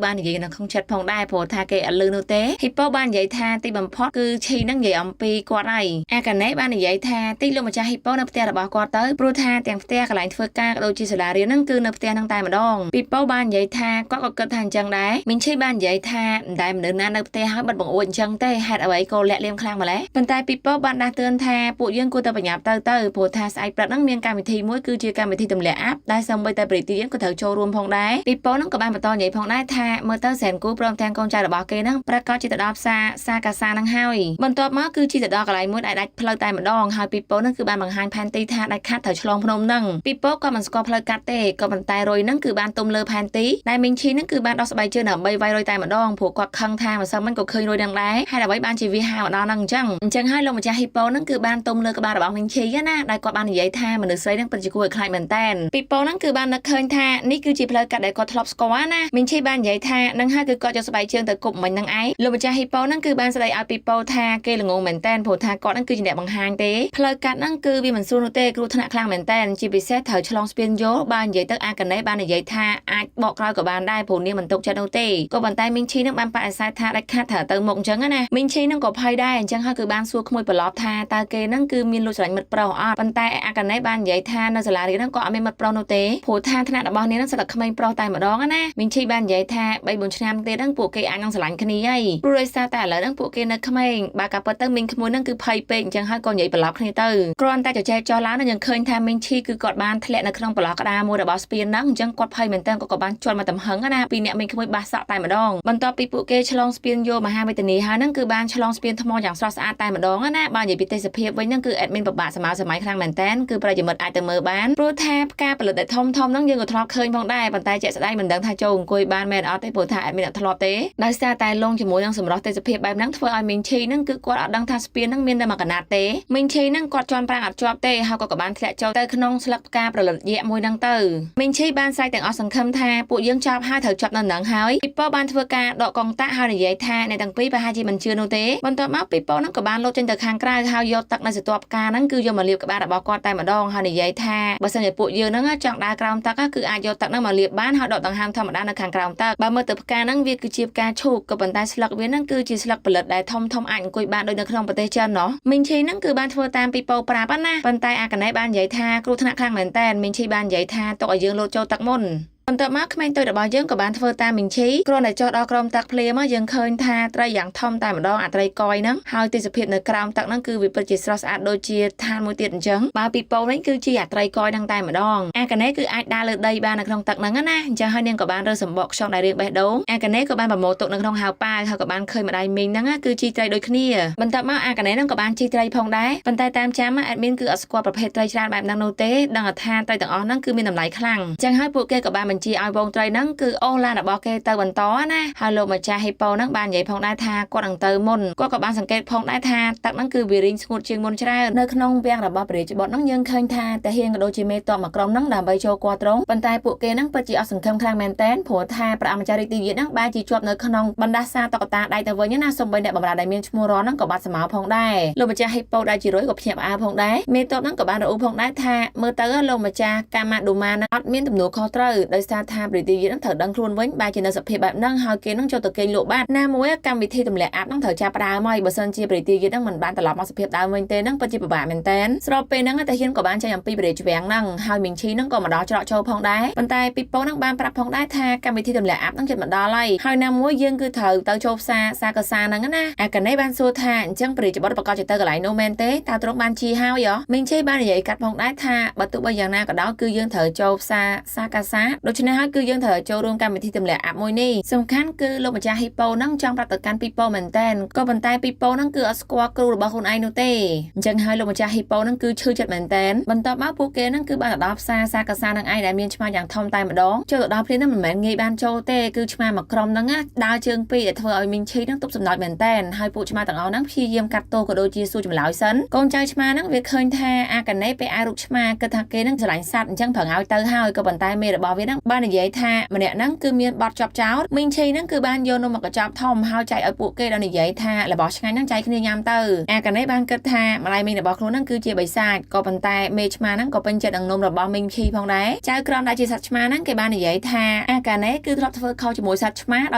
បាននិយាយនៅក្នុងចិត្តផងដែរព្រោះថាគេអត់លឺនោះទេហ៊ីប៉ូបាននិយាយថាទីបំផុតគឺឈីហ្នឹងនិយាយអំពីគាត់ហើយអាកាណេបាននិយាយថាទីលោកម្ចាស់ហ៊ីប៉ូនៅផ្ទះរបស់គាត់ទៅព្រោះថាទាំងផ្ទះកន្លែងធ្វើការក៏ដូចជាសាលារៀនហ្នឹងគឺនៅផ្ទះហ្នឹងតែម្ដងពីប៉ូបាននិយាយថាគាត់ក៏គិតថាអញ្ចឹងដែរមីងឈីបាននិយាយថាមិនដែលមនុស្សណានៅផ្ទះហើយបិទបង្អួចអញ្ចឹងទេហេតុអ្វីក៏លាក់លៀមខ្លាំងម្ល៉េះប៉ុន្តែពីប៉ូបានដាស់តឿនថាពួកយើងគួរតែប្រញាប់ទៅទៅព្រោះថាស្អែកព្រឹកហ្នឹងមានកម្មវិធីមួយគឺជាកម្មវិធីទម្លាក់អាប់ដែលសូម្បីតែប្រិទានក៏ត្រូវចូលរួមផងដែរពីប៉ូហ្នឹងក៏បានបន្តនិយាយផងដែរថាមើលទៅសែនគូព្រមទាំងកូនចៅរបស់គេហ្នឹងប្រកាសជាទៅដល់ផ្សារសាកាសាហ្នឹងហើយបន្ទាប់មកគឺជាទៅដល់កន្លែងមួយដែលដាច់ផ្លូវតែម្ដងហើយពីប៉ូហ្នឹងគឺបានបង្ហាញផែនទីថាដាច់ខាត់ត្រូវឆ្លងភ្នំហ្នឹងពីប៉ូក៏មិនស្គាល់ផ្លូវកាត់ទេក៏ប៉ុន្តែរុយហ្នឹងគឺបានទុំលើផែនទីដែលមីងឈីហ្នឹងគឺបានដោះស្បែកជើងដើម្បីវាយរុយតែម្ដងព្រោះគាត់ខឹងថាម្សិលមិញក៏ឃើញរុយហ្នឹងដែរហើយអ្វីបានជាវាហាមកដល់ហ្នឹងអញ្ចឹងហើយលោកម្ចាស់ហ៊ីប៉ូហ្នឹងគឺបានទុំលើក្បាលរបស់មីងឈីណាដែលគាត់បាននិយាយថាមនុស្សស្រីហ្នឹងពិតជាគួរឲ្យខ្លាចមែនតើពីប៉ូហ្នឹងគឺបាននឹកឃើញថានេះគឺជាផ្លូវកាត់ដែលគាត់ធ្លាប់ស្គាល់ណាមីងឈីបាននិយាយថានឹងហើយគឺគាត់យកស្បែកជើងទៅគប់មិញហ្នឹងឯងលោកម្ចាស់ហ៊ីប៉ូហ្នឹងគឺបានស្ដីឲ្យពីប៉ូថាគេល្ងងមែនតើព្រោះថាគាត់ហ្នឹងគឺជាអ្នកបង្ហាញទេផ្លូវកាត់ហ្នឹងគឺវាមិនស្រួលនោះទេគ្រោះថ្នាក់ខ្លាំងមែនតើជាពិសេសត្រូវឆ្លងស្ពានយោលបើនិយាយទៅអាកណេបាននិយាយថាអាចបកក្រោយក៏បានដែរព្រោះនាងមិនទុកចិត្តនោះទេក៏ប៉ុន្តែមីងឈីនឹងបានបដិសេធថាដាច់ខាតត្រូវទៅមុខអញ្ចឹងណាមីងឈីនឹងក៏ភ័យដែរអញ្ចឹងហើយគឺបានសួរក្មួយប្រឡប់ថាតើគេនឹងគឺមានលួចស្រឡាញ់មិត្តប្រុសអត់ប៉ុន្តែអាកណេបាននិយាយថានៅសាលារៀនហ្នឹងក៏អត់មានមិត្តប្រុសនោះទេព្រោះថាថ្នាក់របស់នាងនឹងសិតតែក្មេងប្រុសតែម្ដងណាមីងឈីបាននិយាយថា3 4ឆ្នាំទៀតហ្នឹងពួកគេអាចនឹងស្រឡាញ់គ្នាហើយព្រោះដោយសារតែឥឡូវហ្នឹងពួកគេនៅក្មេងបើកាពិតទៅមីងក្មួយហ្នឹងគឺភ័យពេកអញ្ចឹងហើយក៏និយាយប្រឡប់គ្នាទៅគ្រាន់តែចចែកចោះឡើងយើងឃើញថាមីងឈីគឺគាត់បានធ្លាក់នៅក្នុងប្រឡោះក្តារមួយរបស់ស្ពានហ្នឹងអញ្ចឹងគាត់ភ័យមែនតើគាត់ក៏បានជន់មកទំហឹងណាពីអ្នកមីងក្មួយបាសសក់តែម្ដងបន្ទាប់ពីពួកគេឆ្លងស្ពានយោមហាវេទនីហើយហ្នឹងគឺបានឆ្លងស្ពានថ្មយ៉ាងស្រស់ស្អាតតែម្ដងណាបើនិយាយពីទេសភាពវិញហ្នឹងគឺ admin ពិបាកសម័យសម័យខ្លាំងមែនតើគឺប្រិយមិត្តអាចទៅមើលបានព្រោះថាផ្កាផលិតដែលធំធំហ្នឹងយើងក៏ធ្លាប់ឃើញផងដែរប៉ុន្តែជាក់ស្ដែងមិនដឹងថាចូលអង្គុយបានមែនអត់ទេព្រោះថា admin អត់ធ្លាប់ទេដោយសារតែលងជាមួយនឹងសម្រស់ទេសភាពបែបហ្នឹងធ្វើឲ្យមីងឈីហ្នឹងគឺគាត់អត់ដឹងថាស្ពានហ្នឹងមានតែមួយកណាត់ទេមីងឈីហ្នឹងគាត់ជន់ប្រាំងអត់ជាប់ទេហើយក៏បានធ្លាក់ចូលទៅក្នុងស្លឹកផ្កាប្រលិតយៈមួយហ្នឹងទៅមីងឈីបានស្រែកទាំងអស់សង្ឃឹមថាពួកយើងចប់ហើយត្រូវចប់នៅនឹងហើយពីប៉ូបានធ្វើការដកកងតាក់ហើយនិយាយថាអ្នកទាំងពីរប្រហែលជាមិនជឿនោះទេបន្ទាប់មកពីប៉ូហ្នឹងក៏បានលោតចេញទៅខាងក្រៅហើយយកទឹកនៅស្រទាប់ផ្កាហ្នឹងគឺយកមកលាបក្បាលរបស់គាត់តែម្ដងហើយនិយាយថាបើសិនជាពួកយើងហ្នឹងចង់ដើរក្រោមទឹកគឺអាចយកទឹកហ្នឹងមកលាបបានហើយដកដង្ហើមធម្មតានៅខាងក្រោមទឹកបើមើលទៅផ្កាហ្នឹងវាគឺជាផ្កាឈូកក៏ប៉ុន្តែស្លឹកវាហ្នឹងគឺជាស្លឹកផលិតដែលធំធំអាចអង្គុយបានដូចនៅក្នុងប្រទេសចិនណោះមីងឈីហ្នឹងគឺបានធ្វើតាមពីប៉ូប្រាប់ណាប៉ុន្តែអាកណេបាននិយាយថាគ្រោះថ្នាក់ខ្លាំងមែនតើមីងឈីបាននិយាយថាទុកឲ្យយើងលោតចូលទឹកមុនបន្ទាប់មកក្មេងតូចរបស់យើងក៏បានធ្វើតាមមីងឈីគ្រាន់តែចុះដល់ក្រោមទឹកភ្លាមយើងឃើញថាត្រីយ៉ាងធំតែម្ដងអាត្រីកយហ្នឹងហើយទេសភាពនៅក្រោមទឹកហ្នឹងគឺវាពិតជាស្រស់ស្អាតដូចជាឋានមួយទៀតអញ្ចឹងបើពីប៉ូនេះគឺជាអាត្រីកយហ្នឹងតែម្ដងអាកណេគឺអាចដើរលើដីបាននៅក្នុងទឹកហ្នឹងណាអញ្ចឹងហើយនាងក៏បានរើសម្បកខ្យងដែលរៀងបេះដូងអាកណេក៏បានប្រមូលទុកនៅក្នុងហៅប៉ាវហើយក៏បានឃើញម្ដាយមីងហ្នឹងគឺជីត្រីដូចគ្នាបន្ទាប់មកអាកណេហ្នឹងក៏បានជីត្រីផងដែរប៉ុន្តែតាមចាំ admin គឺអត់ស្គាល់ប្រភេទត្រីច្រើនបែបហ្នឹងនោះទេដឹងថាត្រីទាំងអស់ហ្នឹងគឺមានតម្លៃខ្លាំងអញ្ចឹងហើយពួកគេក៏បានបញ្ជាឲ្យវងត្រីហ្នឹងគឺអូសឡានរបស់គេទៅបន្តណាហើយលោកម្ចាស់ហ៊ីប៉ូហ្នឹងបាននិយាយផងដែរថាគាត់នឹងទៅមុនគាត់ក៏បានសង្កេតផងដែរថាទឹកហ្នឹងគឺវារីងស្ងួតជាងមុនច្រើននៅក្នុងវាំងរបស់ព្រះរាជបុត្រហ្នឹងយើងឃើញថាតាហ៊ានក៏ដូចជាមេតបមួយក្រុមហ្នឹងដើម្បីចូលគាល់ត្រង់ប៉ុន្តែពួកគេហ្នឹងពិតជាអត់សង្ឃឹមខ្លាំងមែនតែនព្រោះថាព្រះអម្ចាស់រាជទីយាហ្នឹងបែរជាជាប់នៅក្នុងបណ្ដាសាតុក្កតាដៃទៅវិញណាសូម្បីអ្នកបម្រើដែលមានឈ្មោះរនហ្នឹងក៏បាត់ស្មៅផងដែរលោកម្ចាស់ហ៊ីប៉ូដែលជារុយក៏ភ្ញាក់ផ្អើលផងដែរមេតបហ្នឹងក៏បានរអ៊ូផងដែរថាមើលទៅលោកម្ចាស់កាម៉ាឌូម៉ាហ្នឹងអត់មានទំនួលខុសត្រូវដោយសារថាព្រះរាជហ្នឹងត្រូវដឹងខ្លួនវិញបែរជានៅសភាពបែបហ្នឹងហើយគេហ្នឹងចូលទៅគេងលក់បាត់ណាមួយកម្មវិធីទម្លាក់អាប់ហ្នឹងត្រូវចាប់ផ្ដើមហើយបើសិនជាព្រះរាជហ្នឹងមិនបានត្រឡប់មកសភាពដើមវិញទេហ្នឹងពិតជាពិបាកមែនតើស្របពេលហ្នឹងតាហ៊ានក៏បានចេញអំពីព្រះរាជវាំងហ្នឹងហើយមីងឈីហ្នឹងក៏មកដល់ច្រកចូលផងដែរប៉ុន្តែពីប៉ូហ្នឹងបានប្រាប់ផងដែរថាកម្មវិធីទម្លាក់អាប់ហ្នឹងជិតមកដល់ហើយហើយណាមួយយើងគឺត្រូវទៅចូលផ្សារសាកសាហ្នឹងណាអាកណេបានសួរថាអញ្ចឹងព្រះរាជបុត្រប្រកាសជាទៅកន្លែងនោះមែនទេតើទ្រង់បានជីហើយហ៎មីងឈីបាននិយាយកាត់ផងដែរថាបើទោះបីយ៉ាងណាក៏ដោយគឺយើងត្រូវចូលផ្សារសាកសាដូច្នេះហើយគឺយើងត្រូវចូលរួមកម្មវិធីទម្លាក់អាប់មួយនេះសំខាន់គឺលោកម្ចាស់ហ៊ីប៉ូហ្នឹងចង់ប្រាប់ទៅកាន់ពីប៉ូមែនតែនក៏ប៉ុន្តែពីប៉ូហ្នឹងគឺអត់ស្គាល់គ្រូរបស់ខ្លួនឯងនោះទេអញ្ចឹងហើយលោកម្ចាស់ហ៊ីប៉ូហ្នឹងគឺឈឺចិត្តមែនតែនបន្ទាប់មកពួកគេហ្នឹងគឺបានទៅដល់ផ្សារសាកសានឹងឯងដែលមានឆ្មាយ៉ាងធំតែម្ដងចូលទៅដល់ភ្លាមហ្នឹងមិនមែនងាយបានចូលទេគឺឆ្មាមួយក្រុមហ្នឹងដើរជើងពីរដែលធ្វើឲ្យមីងឈីហ្នឹងទប់សំណោចមែនតែនហើយពួកឆ្មាទាំងអស់ហ្នឹងព្យាយាមកាត់ទោសក៏ដូចជាសួរចម្លើយសិនកូនចៅឆ្មាហ្នឹងវាឃើញថាអាកណេពេលអារូបឆ្មាគិតថាគេហ្នឹងស្រឡាញ់សត្វអញ្ចឹងប្រងឲ្យទៅហើយក៏ប៉ុន្តែមេរបស់វាហ្នឹង បាននិយាយថាម្នាក់ហ្នឹងគឺមានបទជាប់ចោតមីងឈីហ្នឹងគឺបានយកនំមកកញ្ចប់ធំហើយចែកឲ្យពួកគេដោយនិយាយថារបស់ឆ្ងាញ់ហ្នឹងចែកគ្នាញ៉ាំទៅអាកានេះបានគិតថាម្ដាយមីងរបស់ខ្លួនហ្នឹងគឺជាបិសាចក៏ប៉ុន្តែមេឆ្មាហ្នឹងក៏ពេញចិត្តនឹងនំរបស់មីងឈីផងដែរចៅក្រមដែលជាសត្វឆ្មាហ្នឹងគេបាននិយាយថាអាកានេះគឺធ្លាប់ធ្វើខុសជាមួយសត្វឆ្មាដោ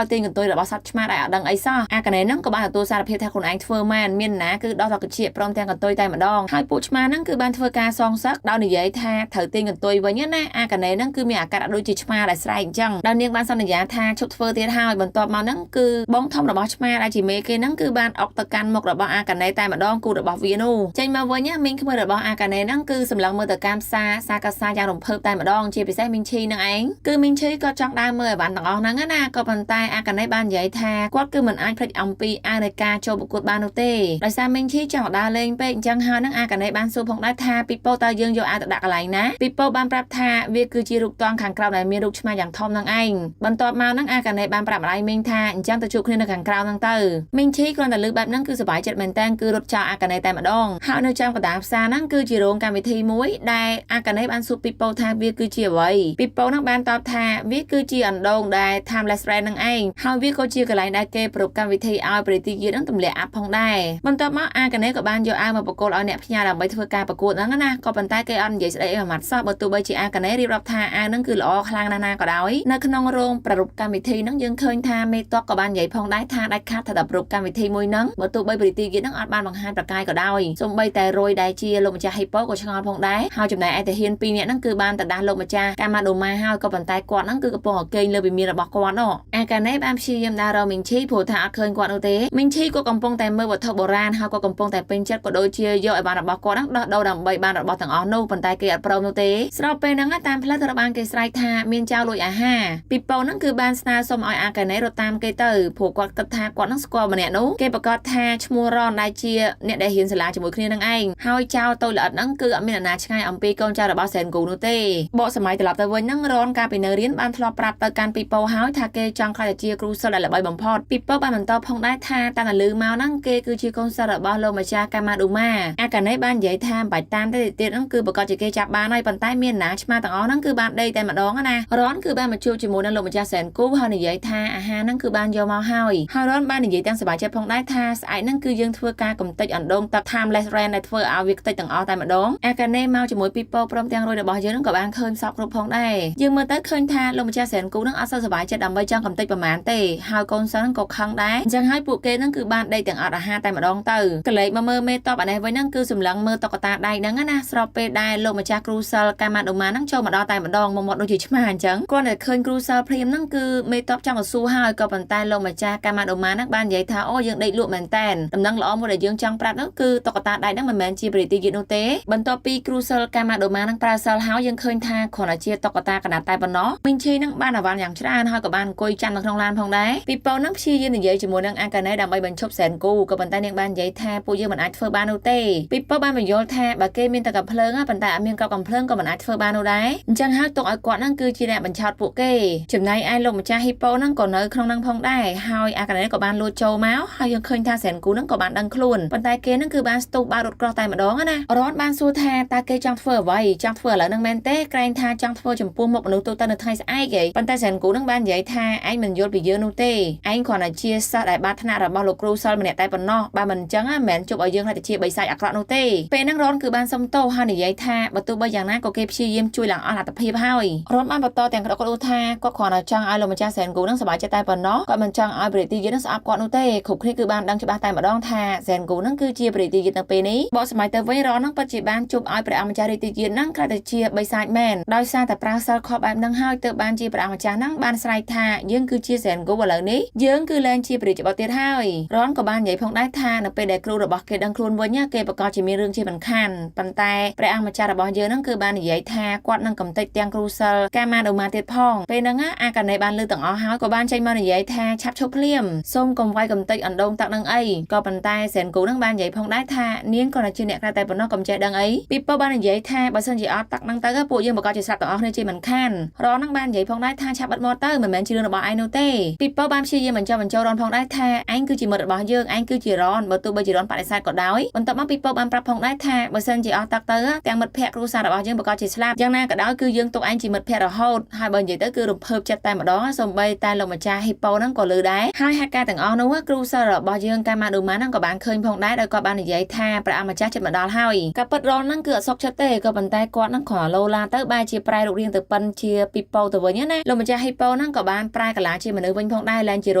យទាញកន្ទុយរបស់សត្វឆ្មាដែលអត់ដឹងអីសោះអាកានេះហ្នឹងក៏បានទទួលសារភាពថាខ្លួនឯងធ្វើមែនមានណាគឺដោះដល់កញ្ចៀកព្រមទាំងកន្ទុយតែម្ដងហើយពួកឆ្មាហ្នឹងគឺបានធ្វើការសងសឹកដោយនិយាយថាត្រូវទាញកន្ទុយវិញណាអាកានេះហ្នឹងគឺមានអាការៈដូចជាឆ្មាដែលស្រែកអញ្ចឹងដោយនាងបានសន្យាថាឈប់ធ្វើទៀតហើយបន្ទាប់មកហ្នឹងគឺបងធំរបស់ឆ្មាដែលជាមេគេហ្នឹងគឺបានអុកទៅកាន់មុខរបស់អាកានេតែម្ដងគូរបស់វានោះចេញមកវិញមីងក្មួយរបស់អាកានេហ្នឹងគឺសម្លឹងមើលទៅកាន់ផ្សារសាកាសាយ៉ាងរំភើបតែម្ដងជាពិសេសមីងឈីហ្នឹងឯងគឺមីងឈីក៏ចង់ដើរមើលអីវ៉ាន់ទាំងអស់ហ្នឹងណាក៏ប៉ុន្តែអាកានេបាននិយាយថាគាត់គឺមិនអាចភ្លេចអំពីអានៃការចូលប្រកួតបាននោះទេដោយសារមីងឈីចង់ដើរលេងពេកអញ្ចឹងហើយហ្នឹងអាកានេបានសួរផងដែរថាពីពោតើយើងយកអាវទៅដាក់កន្លែងណាពីពោបានប្រាប់ថាវាគឺជារូបតង់ខាងក្រៅដែលមានរូបឆ្មាយ៉ាងធំហ្នឹងឯងបន្ទាប់មកហ្នឹងអាកានេបានប្រាប់ម្ដាយមីងថាអញ្ចឹងទៅជួបគ្នានៅខាងក្រៅហ្នឹងទៅមីងឈីគ្រាន់តែលឺបែបហ្នឹងគឺសប្បាយចិត្តមែនតើគឺរត់ចោលអាកានេតែម្ដងហើយនៅចាំកណ្ដាលផ្សារហ្នឹងគឺជារោងកម្មវិធីមួយដែលអាកានេបានសួរពីពោថាវាគឺជាអ្វីពីពោហ្នឹងបានតបថាវាគឺជាអណ្ដូងដែល Timeless Rain ហ្នឹងឯងហើយវាក៏ជាកន្លែងដែលគេប្រារព្ធកម្មវិធីឲ្យព្រះទីយាហ្នឹងទម្លាក់អាប់ផងដែរបន្ទាប់មកអាកានេក៏បានយកអាវមកប្រគល់ឲ្យអ្នកផ្ញើដើម្បីធ្វើការប្រកួតហ្នឹងណាក៏ប៉ុន្តែគេអត់និយាយស្ដីអីមួយម៉ាត់សោះបើទោះបីជាអាកានេរៀបរាប់ថាអាវហ្នឹងគឺល្អខ្លាំងណាស់ណាក៏ដោយនៅក្នុងរោងប្រារព្ធកម្មវិធីហ្នឹងយើងឃើញថាមេតបក៏បាននិយាយផងដែរថាដាច់ខាតថាប្រារព្ធកម្មវិធីមួយហ្នឹងបើទោះបីព្រះទីយាហ្នឹងអត់បានបង្ហាញប្រកាយក៏ដោយសូម្បីតែរយដែលជាលោកម្ចាស់ហេប៉ូក៏ឆ្ងល់ផងដែរហើយចំណែកឯទាហានពីរនាក់ហ្នឹងគឺបានទៅដាស់លោកម្ចាស់កាម៉ាដូម៉ាហើយក៏ប៉ុន្តែគាត់ហ្នឹងគឺកំពុងតែគេងលើវិមានរបស់គាត់នោះអាកានេបានព្យាយាមដើររកមីងឈីព្រោះថាអត់ឃើញគាត់នោះទេមីងឈីក៏កំពុងតែមើលវត្ថុបុរាណហើយក៏កំពុងតែពេញចិត្តក៏ដូចជាយកអីវ៉ាន់របស់គាត់ហ្នឹងដោះដូរដើម្បីបានរបស់ទាំងអស់នោះប៉ុន្តែគេអត់ព្រមនោះទេស្របពេលហ្នឹងតាមផ្លូវត្រូវបានគេស្រែកថាមានចៅលួចអាហារពីប៉ូហ្នឹងគឺបានស្នើសុំឲ្យអាកានេរត់តាមគេទៅព្រោះគាត់គិតថាគាត់ហ្នឹងស្គាល់ម្នាក់នោះគេប្រកាសថាឈ្មោះរនដែលជាអ្នកដែលរៀនសាលាជាមួយគ្នានឹងឯងហើយចៅតូចល្អិតហ្នឹងគឺអត់មានអាណាឆ្ងាយអំពីកូនចៅរបស់សែនគូនោះទេបកសម័យត្រឡប់ទៅវិញហ្នឹងរនកាលពីនៅរៀនបានធ្លាប់ប្រាប់ទៅកាន់ពីប៉ូហើយថាគេចង់ក្លាយទៅជាគ្រូសិស្សដែលល្បីបំផុតពីប៉ូបានបន្តផងដែរថាតាមតែលឺមកហ្នឹងគេគឺជាកូនសិស្សរបស់លោកម្ចាស់កាម៉ាឌូម៉ាអាកានេបាននិយាយថាមិនបាច់តាមទេទៀតហ្នឹងគឺប្រកាសជាគេចាប់បានហើយប៉ុន្តែមានណាឆ្មាទាំងអស់ហ្នឹងគឺបានដេកតែម្ដងណារនគឺបានមកជួបជាមួយនឹងលោកម្ចាស់សែនគូហើយនិយាយថាអាហារហ្នឹងគឺបានយកមកហើយហើយរនបាននិយាយទាំងសប្បាយចិត្តផងដែរថាស្អែកហ្នឹងគឺយើងធ្វើការកំទេចអណ្ដូងទឹក Timeless Rain ដែលធ្វើឲ្យវាខ្ទេចទាំងអស់តែម្ដងអាកានេមកជាមួយពីប៉ូព្រមទាំងរយរបស់យើងហ្នឹងក៏បានឃើញសពគ្រប់ផងដែរយើងមើលទៅឃើញថាលោកម្ចាស់សែនគូហ្នឹងអត់សូវសប្បាយចិត្តដើម្បីចង់កំទេចប្រមាណទេហើយកូនសិស្សហ្នឹងក៏ខឹងដែរអញ្ចឹងហើយពួកគេហ្នឹងគឺបានដេកទាំងអត់អាហារតែម្ដងទៅកលេចមកមើលមេតបអានេះវិញហ្នឹងគឺសម្លឹងមើលតុក្កតាដៃហ្នឹងណាស្របពេលដែលលោកម្ចាស់គ្រូសិលកាម៉ាដូម៉ាហ្នឹងចូលមកដល់តែម្ដងមកមកដូចជាឆ្មាអញ្ចឹងគ្រាន់តែឃើញគ្រូសិលភ្លាមហ្នឹងគឺមេតបចង់ទៅសួរហើយក៏ប៉ុន្តែលោកម្ចាស់កាម៉ាដូម៉ាហ្នឹងបាននិយាយថាអូយើងដេកលក់មែនតែនដំណឹងល្អមួយដែលយើងចង់ប្រាប់ហ្នឹងគឺតុក្កតាដៃហ្នឹងមិនមែនជាព្រះទីយានោះទេបន្ទាប់ពីគ្រូសិលកាម៉ាដូម៉ាហ្នឹងប្រើសិលហើយយើងឃើញថាគ្រាន់តែជាតុក្កតាកណាត់តែប៉ុណ្ណោះមីងឈីហ្នឹងបានអាវ៉ាន់យ៉ាងច្រើនហើយក៏បានអង្គុយចាំនៅក្នុងឡានផងដែរពីប៉ូហ្នឹងព្យាយាមនិយាយជាមួយនឹងអាកាណេដើម្បីបញ្ឈប់សែនគូក៏ប៉ុន្តែនាងបាននិយាយថាពួកយើងមិនអាចធ្វើបាននោះទេពីប៉ូបានបញ្យល់ថាបើគេមានតែកំភ្លើងប៉ុន្តែអត់មានក្របកំភ្លើងក៏មិនអាចធ្វើបាននោះដែរអញ្ចឹងហើយទុកឲ្យគាត់ហ្នឹងគឺជាអ្នកបញ្ឆោតពួកគេចំណែកឯលោកម្ចាស់ហ៊ីប៉ូហ្នឹងក៏នៅក្នុងហ្នឹងផងដែរហើយអាកាណេក៏បានលួចចូលមកហើយយើងឃើញថាសែនគូហ្នឹងក៏បានដឹងខ្លួនប៉ុន្តែគេហ្នឹងគឺបានស្ទុះបើករថក្រោះតែម្ដងណារនបានសួរថាតើគេចង់ធ្វើអ្វីចង់ធ្វើឥឡូវហ្នឹងមែនទេក្រែងថាចង់ធ្វើចំពោះមុខមនុស្សទូទៅនៅថ្ងៃស្អែកឯងប៉ុន្តែសែនគូហ្នឹងបាននិយាយថាឯងមិនយល់ពីយើងនោះទេឯងគ្រាន់តែជាសិស្សដែលបានថ្នាក់របស់លោកគ្រូសិលម្នាក់តែប៉ុណ្ណោះបើមិនអញ្ចឹងមិនមែនជប់ឲ្យយើងឲ្យទៅជាបិសាចអាក្រក់នោះទេពេលហ្នឹងរនគឺបានសុំទោសហើយនិយាយថាបើទោះបីយ៉ាងណាក៏គេព្យាយាមជួយឡើងអស់លទ្ធភាពហើយរនបានបន្តទាំងក្តុកក្តួលថាគាត់គ្រាន់តែចង់ឲ្យលោកម្ចាស់សែនគូនឹងសប្បាយចិត្តតែប៉ុណ្ណោះគាត់មិនចង់ឲ្យព្រះទីយានឹងស្អប់គាត់នោះទេគ្រប់គ្នាគឺបានដឹងច្បាស់តែម្ដងថាសែនគូនឹងគឺជាព្រះទីយានៅពេលនេះបកសម័យទៅវិញរននឹងពិតជាបានជប់ឲ្យព្រះអង្គម្ចាស់រាជទីយានឹងក្លាយទៅជាបិសាចមែនដោយសារតែប្រើសិលខុសបែបហ្នឹងហើយទើបបានជាព្រះអង្គម្ចាស់ហ្នឹងបានស្រែកថាយើងគឺជាសែនគូឥឡូវនេះយើងគឺលែងជាព្រះរាជបុត្រទៀតហើយរនក៏បាននិយាយផងដែរថានៅពេលដែលគ្រូរបស់គេដឹងខ្លួនវិញគេប្រកាសជាមានរឿងជាមិនខានប៉ុន្តែព្រះអង្គម្ចាស់របស់យើងហ្នឹងគឺបាននិយាយថាគាត់នឹងកំទេចទាំងគ្រូសិលកាម៉ាដូម៉ាទៀតផងពេលហ្នឹងអាកាណេបានលឺទាំងអស់ហើយក៏បានចេញមកនិយាយថាឆាប់ឈប់ភ្លាមសូមកុំវាយកំទេចអណ្ដូងទឹកនឹងអីក៏ប៉ុន្តែសែនគូហ្នឹងបាននិយាយផងដែរថានាងគ្រាន់តែជាអ្នកក្រៅតែប៉ុណ្ណោះកុំចេះដឹងអីពីប៉ូបាននិយាយថាបើសិនជាអត់ទឹកហ្នឹងទៅពួកយើងប្រកាសជាស្លាប់ទាំងអស់គ្នាជាមិនខានរនហ្នឹងបាននិយាយផងដែរថាឆាប់បិទមាត់ទៅមិនមែនជារឿងរបស់ឯងនោះទេពីប៉ូបានព្យាយាមបញ្ចុះបញ្ចូលរនផងដែរថាឯងគឺជាមិត្តរបស់យើងឯងគឺជារនបើទោះបីជារនបដិសេធក៏ដោយបន្ទាប់មកពីប៉ូបានប្រាប់ផងដែរថាបើសិនជាអស់ទឹកទៅទាំងមិត្តភ័ក្តិគ្រួសាររបស់យើងប្រកាសជាស្លាប់យ៉ាងណាក៏ដោយគឺយើងទុកឯងជាមិត្តភ័ក្តិរ ហូតហើយបើនិយាយទៅគឺរំភើបចិត្តតែម្ដងសូម្បីតែលោកម្ចាស់ហ៊ីប៉ូហ្នឹងក៏លឺដែរហើយហេតុការណ៍ទាំងអស់នោះគ្រូសិលរបស់យើងកាម៉ាឌូម៉ាហ្នឹងក៏បានឃើញផងដែរដោយគាត់បាននិយាយថាព្រះអម្ចាស់ចិត្តមកដល់ហើយក៏ពិតរនហ្នឹងគឺអត់សុខចិត្តទេក៏ប៉ុន្តែគាត់ហ្នឹងគ្រាន់ឡូឡាទៅបែរជាប្រែរូបរាងទៅប៉ិនជាពីប៉ូទៅវិញណាលោកម្ចាស់ហ៊ីប៉ូហ្នឹងក៏បានប្រែកាឡាជាមនុស្សវិញផងដែរឡើងជារ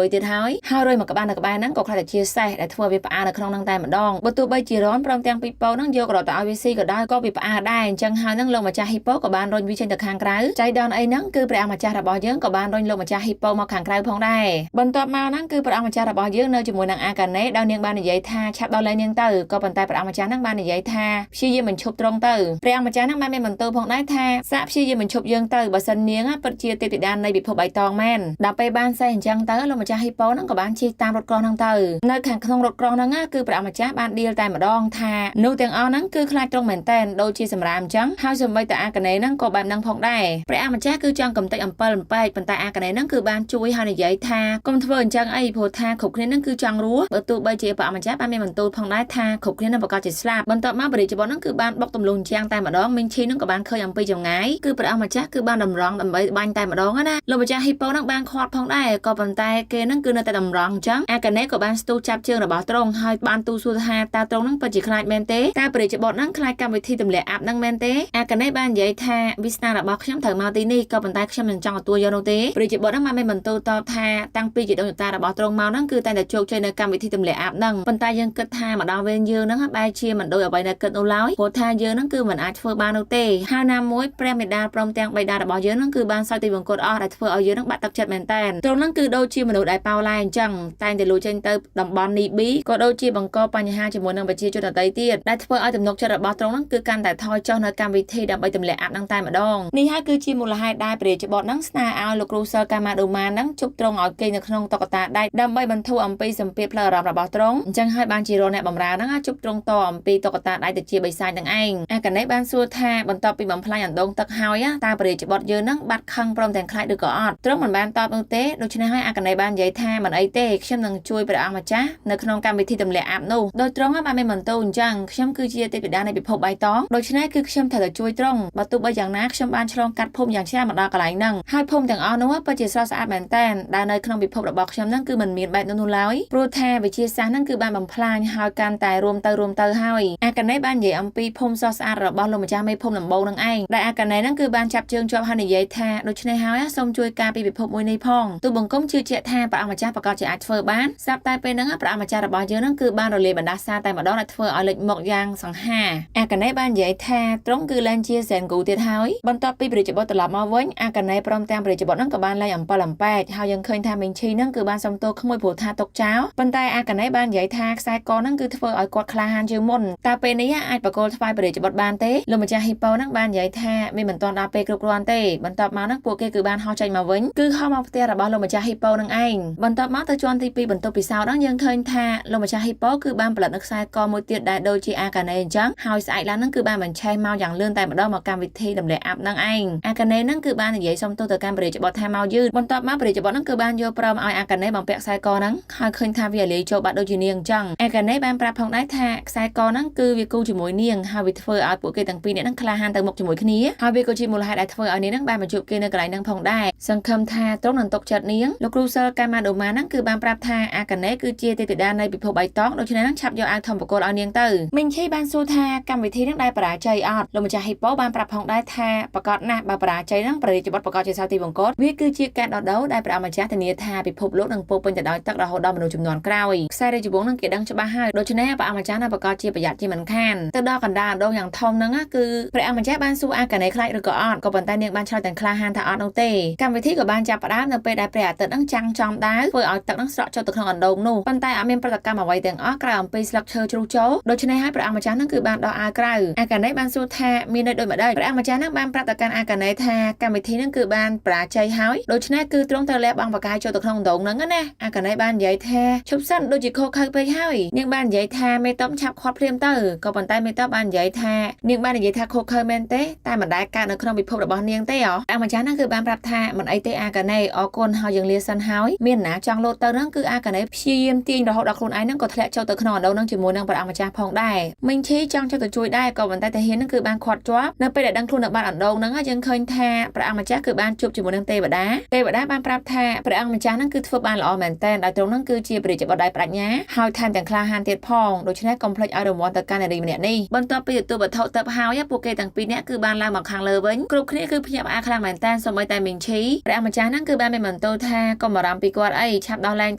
ុយទៀតហើយហើយរុយមកក្បាលនៅក្បែរហ្នឹងក៏ខ្លាចតែជាសេះដែលធ្វើវាផ្អើលនៅក្នុងហ្នឹងតែម្ដងបើទោះបីជារនព្រមទាំងពីប៉ូហ្នឹងយករត់ទៅឲ្យវាស៊ីក៏ដោយក៏វាផ្អើលដែរអញ្ចឹងហើយហ្នឹងលោកម្ចាស់ហ៊ីប៉ូក៏បានរុញវាចេញទៅខាងក្រៅចៃដន្យអីហ្នឹងគឺព្រះអង្គម្ចាស់របស់យើងក៏បានរុញលោកម្ចាស់ហ៊ីប៉ូមកខាងក្រៅផងដែរបន្ទាប់មកហ្នឹងគឺព្រះអង្គម្ចាស់របស់យើងនៅជាមួយនឹងអាកាណេដោយនាងបាននិយាយថាឆាប់ដល់លែងនាងទៅក៏ប៉ុន្តែព្រះអង្គម្ចាស់ហ្នឹងបាននិយាយថាព្យាយាមបញ្ឈប់ត្រង់ទៅព្រះអង្គម្ចាស់ហ្នឹងបានមានបន្ទូលផងដែរថាសាកព្យាយាមបញ្ឈប់យើងទៅបើសិននាងពិតជាទេពធីតានៃពិភពបៃតងមែនដល់ពេលបានសេះអញ្ចឹងទៅលោកម្ចាស់ហ៊ីប៉ូហ្នឹងក៏បានជិះតាមរថក្រោះហ្នឹងទៅនៅខាងក្នុងរថក្រោះហ្នឹងគឺព្រះអង្គម្ចាស់បានឌៀលតែម្ដងថានោះទាំងអស់ហ្នឹងគឺខ្លាចត្រង់មែនតែនដូចជាសម្រាមអញ្ចឹងហើយសូម្បីតែអាកាណេហ្នឹងក៏បែបហ្នឹងផងដែរព្រះអង្គម្ចាស់គឺចង់កំទេចអំពិលអំពែកប៉ុន្តែអាកាណេហ្នឹងគឺបានជួយឲ្យនិយាយថាកុំធ្វើអញ្ចឹងអីព្រោះថាគ្រប់គ្នាហ្នឹងគឺចង់រស់បើទោះបីជាព្រះអង្គម្ចាស់បានមានបន្ទូលផងដែរថាគ្រប់គ្នានឹងប្រកាសជាស្លាប់បន្ទាប់មកបរិជ្ជបុត្រហ្នឹងគឺបានបុកទម្លុះជាងតែម្ដងមីងឈីហ្នឹងក៏បានឃើញអំពីចម្ងាយគឺព្រះអង្គម្ចាស់គឺបានតម្រង់ដើម្បីបាញ់តែម្ដងណាលោកម្ចាស់ហ៊ីប៉ូហ្នឹងបានខាត់ផងដែរក៏ប៉ុន្តែគេហ្នឹងគឺនៅតែតម្រង់អញ្ចឹងអាកាណេក៏បានស្ទុះចាប់ជើងរបស់ទ្រង់ហើយបានទូសួរថាតើទ្រង់ហ្នឹងពិតជាខ្លាចមែនទេតើបរិជ្ជបុត្រហ្នឹងខ្លាចកម្មវិធីទម្លាក់អាប់ហ្នឹងមែនទេអាកាណេបាននិយាយថាវាសនារបស់ខ្ញុំត្រូវមកទីនេះក៏ប៉ុន្តែខ្ញុំមិនចង់ទទួលយកនោះទេបរិជ្ជបុត្រហ្នឹងបានមានបន្ទូលតបថាតាំងពីជីដូនជីតារបស់ទ្រង់មកហ្នឹងគឺតែតែជោគជ័យនៅកម្មវិធីទម្លាក់អាប់ហ្នឹងប៉ុន្តែយើងគិតថាមកដល់វេនយើងហ្នឹងបែរជាមិនដូចអ្វីដែលគិតនោះឡើយព្រោះថាយើងហ្នឹងគឺមិនអាចធ្វើបាននោះទេហើយណាមួយព្រះមេដាព្រមទាំងបិតារបស់យើងហ្នឹងគឺបានសោយទីវង្គតអស់ដែលធ្វើឲ្យយើងហ្នឹងបាក់ទឹកចិត្តមែនតើទ្រង់ហ្នឹងគឺដូចជាមនុស្សដែលប៉ោឡែអញ្ចឹងតែងតែលួចចេញទៅតំបន់នីប៊ីក៏ដូចជាបង្កបញ្ហាជាមួយនឹងប្រជាជនដទៃទៀតដែលធ្វើឲ្យទំនុកចិត្តរបស់ទ្រង់ហ្នឹងគឺកាន់តែថយចុះនៅកម្មវិធីដើម្បីទម្លាក់អាប់ហ្នឹងតែម្ដងនេះហើយគឺជាមូលហេតុដែលព្រះរាជបុត្រហ្នឹងស្នើឲ្យលោកគ្រូសិលកាម៉ាដូម៉ាហ្នឹងជប់ទ្រង់ឲ្យគេងនៅក្នុងតុក្កតាដែកដើម្បីបន្ធូរអំពីសម្ពាធផ្លូវអារម្មណ៍របស់ទ្រង់អញ្ចឹងហើយបានជារកអ្នកបម្រើហ្នឹងជប់ទ្រង់តអំពីតុក្កតាដែកទៅជាបិសាចនឹងឯងអាកាណេបានសួរថាបន្ទាប់ពីបំផ្លាញអណ្ដូងទឹកហើយតើព្រះរាជបុត្រយើងហ្នឹងបាត់ខឹងព្រមទាំងខ្លាចឬក៏អត់ទ្រង់មិនបានតបនោះទេដូច្នេះហើយអាកាណេបាននិយាយថាមិនអីទេខ្ញុំនឹងជួយព្រះអង្គម្ចាស់នៅក្នុងកម្មវិធីទម្លាក់អាប់នោះដោយទ្រង់បានមានបន្ទូលអញ្ចឹងខ្ញុំគឺជាទេពធីតានៃពិភពបៃតងដូច្នេះគឺខ្ញុំត្រូវតែជួយទ្រង់បើទោះបីយ៉ាងណាខ្ញុំបានឆ្លងកាត់ភូមិយ៉ាងច្រើនមកដល់កន្លែងហ្នឹងហើយភូមិទាំងអស់នោះពិតជាស្រស់ស្អាតមែនតើដែលនៅក្នុងពិភពរបស់ខ្ញុំហ្នឹងគឺមិនមានបែបនោះឡើយព្រោះថាវិទ្យាសាស្ត្រហ្នឹងគឺបានបំផ្លាញហើយកាន់តែរួមទៅរួមទៅហើយអាកាណេបាននិយាយអំពីភូមិស្រស់ស្អាតរបស់លោកម្ចាស់មេភូមិដំបូងនឹងឯងដែលអាកាណេហ្នឹងគឺបានចាប់ជើងជាប់ហើយនិយាយថាដូច្នេះហើយសូមជួយការពីពិភពមួយនេះផងទូបង្គំជឿជាក់ថាព្រះអង្គម្ចាស់ប្រកាសជាអាចធ្វើបានស្រាប់តែពេលហ្នឹងព្រះអង្គម្ចាស់របស់យើងហ្នឹងគឺបានរលាយបណ្ដាសាតែម្ដងដែលធ្វើឲ្យលេចមុខយ៉ាងសង្ហាអាកាណេបាននិយាយថាទ្រង់គឺលែងជាសែនគូទៀតហើយបន្ទាប់ពីព្រះរាជបុត្រត្រឡប់មកវិញអាកាណេព្រមទាំងព្រះរាជបុត្រហ្នឹងក៏បានលែងអំពិលអំពែកហើយយើងឃើញថាមីងឈីហ្នឹងគឺបានសុំទោសក្មួយព្រោះថាຕົកចោលប៉ុន្តែអាកាណេបាននិយាយថាខ្សែកហ្នឹងគឺធ្វើឲ្យគាត់ក្លាហានជាងមុនតើពេលនេះអាចបកគលថ្វាយព្រះរាជបុត្របានទេលោកម្ចាស់ហ៊ីប៉ូហ្នឹងបាននិយាយថាមានមិនទាន់ដល់ពេលគ្រប់គ្រាន់ទេបន្ទាប់មកហ្នឹងពួកគេគឺបានហោះចេញមកវិញគឺហោះមកផ្ទះរបស់លោកម្ចាស់ហ៊ីប៉ូហ្នឹងឯងបន្ទាប់មកទៅជាន់ទី2បន្ទប់ពិសោធន៍ហ្នឹងយើងឃើញថាលោកម្ចាស់ហ៊ីប៉ូគឺបានផលិតនៅខ្សែកមួយទៀតដែលដូចជាអាកាណេអញ្ចឹងហើយស្អែកឡើងហ្នឹងគឺបានបញ្ឆេះមកយ៉ាងលឿនតែម្ដងមកកម្មវិធីទម្លាក់អាប់ហ្នឹងឯងអាកាណេហ្នឹងគឺបាននិយាយសុំទោសទៅកាន់ព្រះរាជបុត្រថាមកយឺតបន្ទាប់មកព្រះរាជបុត្រហ្នឹងគឺបានយល់ព្រមឲ្យអាកាណេបំពាក់ខ្សែកហ្នឹងហើយឃើញថាវាលាយចូលបាត់ដូចជានាងអញ្ចឹងអាកាណេបានប្រាប់ផងដែរថាខ្សែកហ្នឹងគឺវាគូជាមួយនាងហើយវាធ្វើឲ្យពួកគេទាំងពីរនាក់ហ្នឹងក្លាហានទៅមុខជាមួយគ្នាហើយវាក៏ជាមូលហេតុដែលធ្វើឲ្យនាងហ្នឹងបានមកជួបគេនៅកន្លែងហ្នឹងផងដែរសង្ឃឹមថាទ្រង់នឹងទុកចិត្តនាងលោកគ្រូសិលកាម៉ាដូម៉ាហ្នឹងគឺបានប្រាប់ថាអាកាណេគឺជាទេពធីតានៃពិភពបៃតងដូច្នេះហ្នឹងឆាប់យកអាវធំបកគលឲ្យនាងទៅមីងឈីបានសួរថាកម្មវិធីហ្នឹងដែលបរាជ័យអត់លោកម្ចាស់ហ៊ីប៉ូបានប្រាប់ផងដែរថាប្រកាសណាស់បើបរាជ័យហ្នឹងព្រះរាជបុត្រប្រកាសជាសៅទីវង្គតវាគឺជាការដោះដូរដែលព្រះម្ចាស់ធានាថាពិភពលោកនឹងពោពេញទៅដោយទឹករហូតដល់មនុស្សចំនួនក្រោយខ្សែរាជវង្សនឹងគេដឹងច្បាស់ហើយដូច្នេះព្រះម្ចាស់ណាប្រកាសជាប្រយ័ត្នជាមិនខានទៅដល់កណ្ដាលអណ្ដូងយ៉ាងធំហ្នឹងគឺព្រះម្ចាស់បានសួរអាកាណេខ្លាចឬក៏អត់ក៏ប៉ុន្តែនាងបានឆ្លើយទាំងក្លាហានថាអត់នោះទេកម្មវិធីក៏បានចាប់ផ្ដើមនៅពេលដែលព្រះអាទិត្យហ្នឹងចាំងចំដាវធ្វើឲ្យទឹកហ្នឹងស្រក់ចូលទៅក្នុងអណ្ដូងនោះប៉ុន្តែអត់មានប្រតិកម្មអ្វីទាំងអស់ក្រៅអំពីស្លឹកឈើជ្រុះចូលដូច្នេះហើយព្រះអង្គម្ចាស់ហ្នឹងគឺបានដោះអាវក្រៅអាកាណេបានសួរថាមានន័យដូចម្ដេចព្រះអង្គម្ចាស់ហ្នឹងបានប្រាប់ទៅកាន់អាកាណេថាកម្មវិធីហ្នឹងគឺបានបរាជ័យហើយដូច្នេះគឺទ្រង់ត្រូវលះបង់បកាយចូលទៅក្នុងអណ្ដូងហ្នឹងណាអាកាណេបាននិយាយថាឈប់សិនដូចជាខុសខើពេកហើយនាងបាននិយាយថាមេតបឆាប់ខាត់ភ្លាមទៅក៏ប៉ុន្តែមេតបបាននិយាយថានាងបាននិយាយថាខុសខើមែនទេតែមិនដែលកើតនៅក្នុងពិភពរបស់នាងទេអអង្គម្ចាស់ហ្នឹងគឺបានប្រាប់ថាមិនអីទេអាកាណេអរគុណហើយយើងលាសិនហើយមានណាចង់លោតទៅហ្នឹងគឺអាកាណេព្យាយាមទាញរហូតដល់ខ្លួនឯងហ្នឹងក៏ធ្លាក់ចូលទៅក្នុងអណ្ដូងហ្នឹងជាមួយនឹងព្រះអង្គម្ចាស់ផងដែរមីងឈីចង់ចូលទៅជួយដែរក៏ប៉ុន្តែតាហ៊ានហ្នឹងគឺបានខាត់ជាប់នៅពេលដែលដឹងខ្លួននៅបាត់អណ្ដូងហ្នឹងយើងឃើញថា ថាព្រះអង្គម្ចាស់គឺបានជួបជាមួយនឹងទេវតាទេវតាបានប្រាប់ថាព្រះអង្គម្ចាស់ហ្នឹងគឺធ្វើបានល្អមែនទែនដោយទ្រង់ហ្នឹងគឺជាព្រះរាជបុត្រដែលប្រាជ្ញាហើយថែមទាំងក្លាហានទៀតផងដូច្នេះកុំភ្លេចឲ្យរង្វាន់ទៅកាន់នារីម្នាក់នេះបន្ទាប់ពីទទួលវត្ថុទៅហើយពួកគេទាំងពីរនាក់គឺបានឡើងមកខាងលើវិញគ្រប់គ្នាគឺភ្ញាក់ផ្អើលខ្លាំងមែនទែនសូម្បីតែមីងឈីព្រះអង្គម្ចាស់ហ្នឹងគឺបានមានបន្ទូលថាកុំបារម្ភពីគាត់អីឆាប់ដោះលែង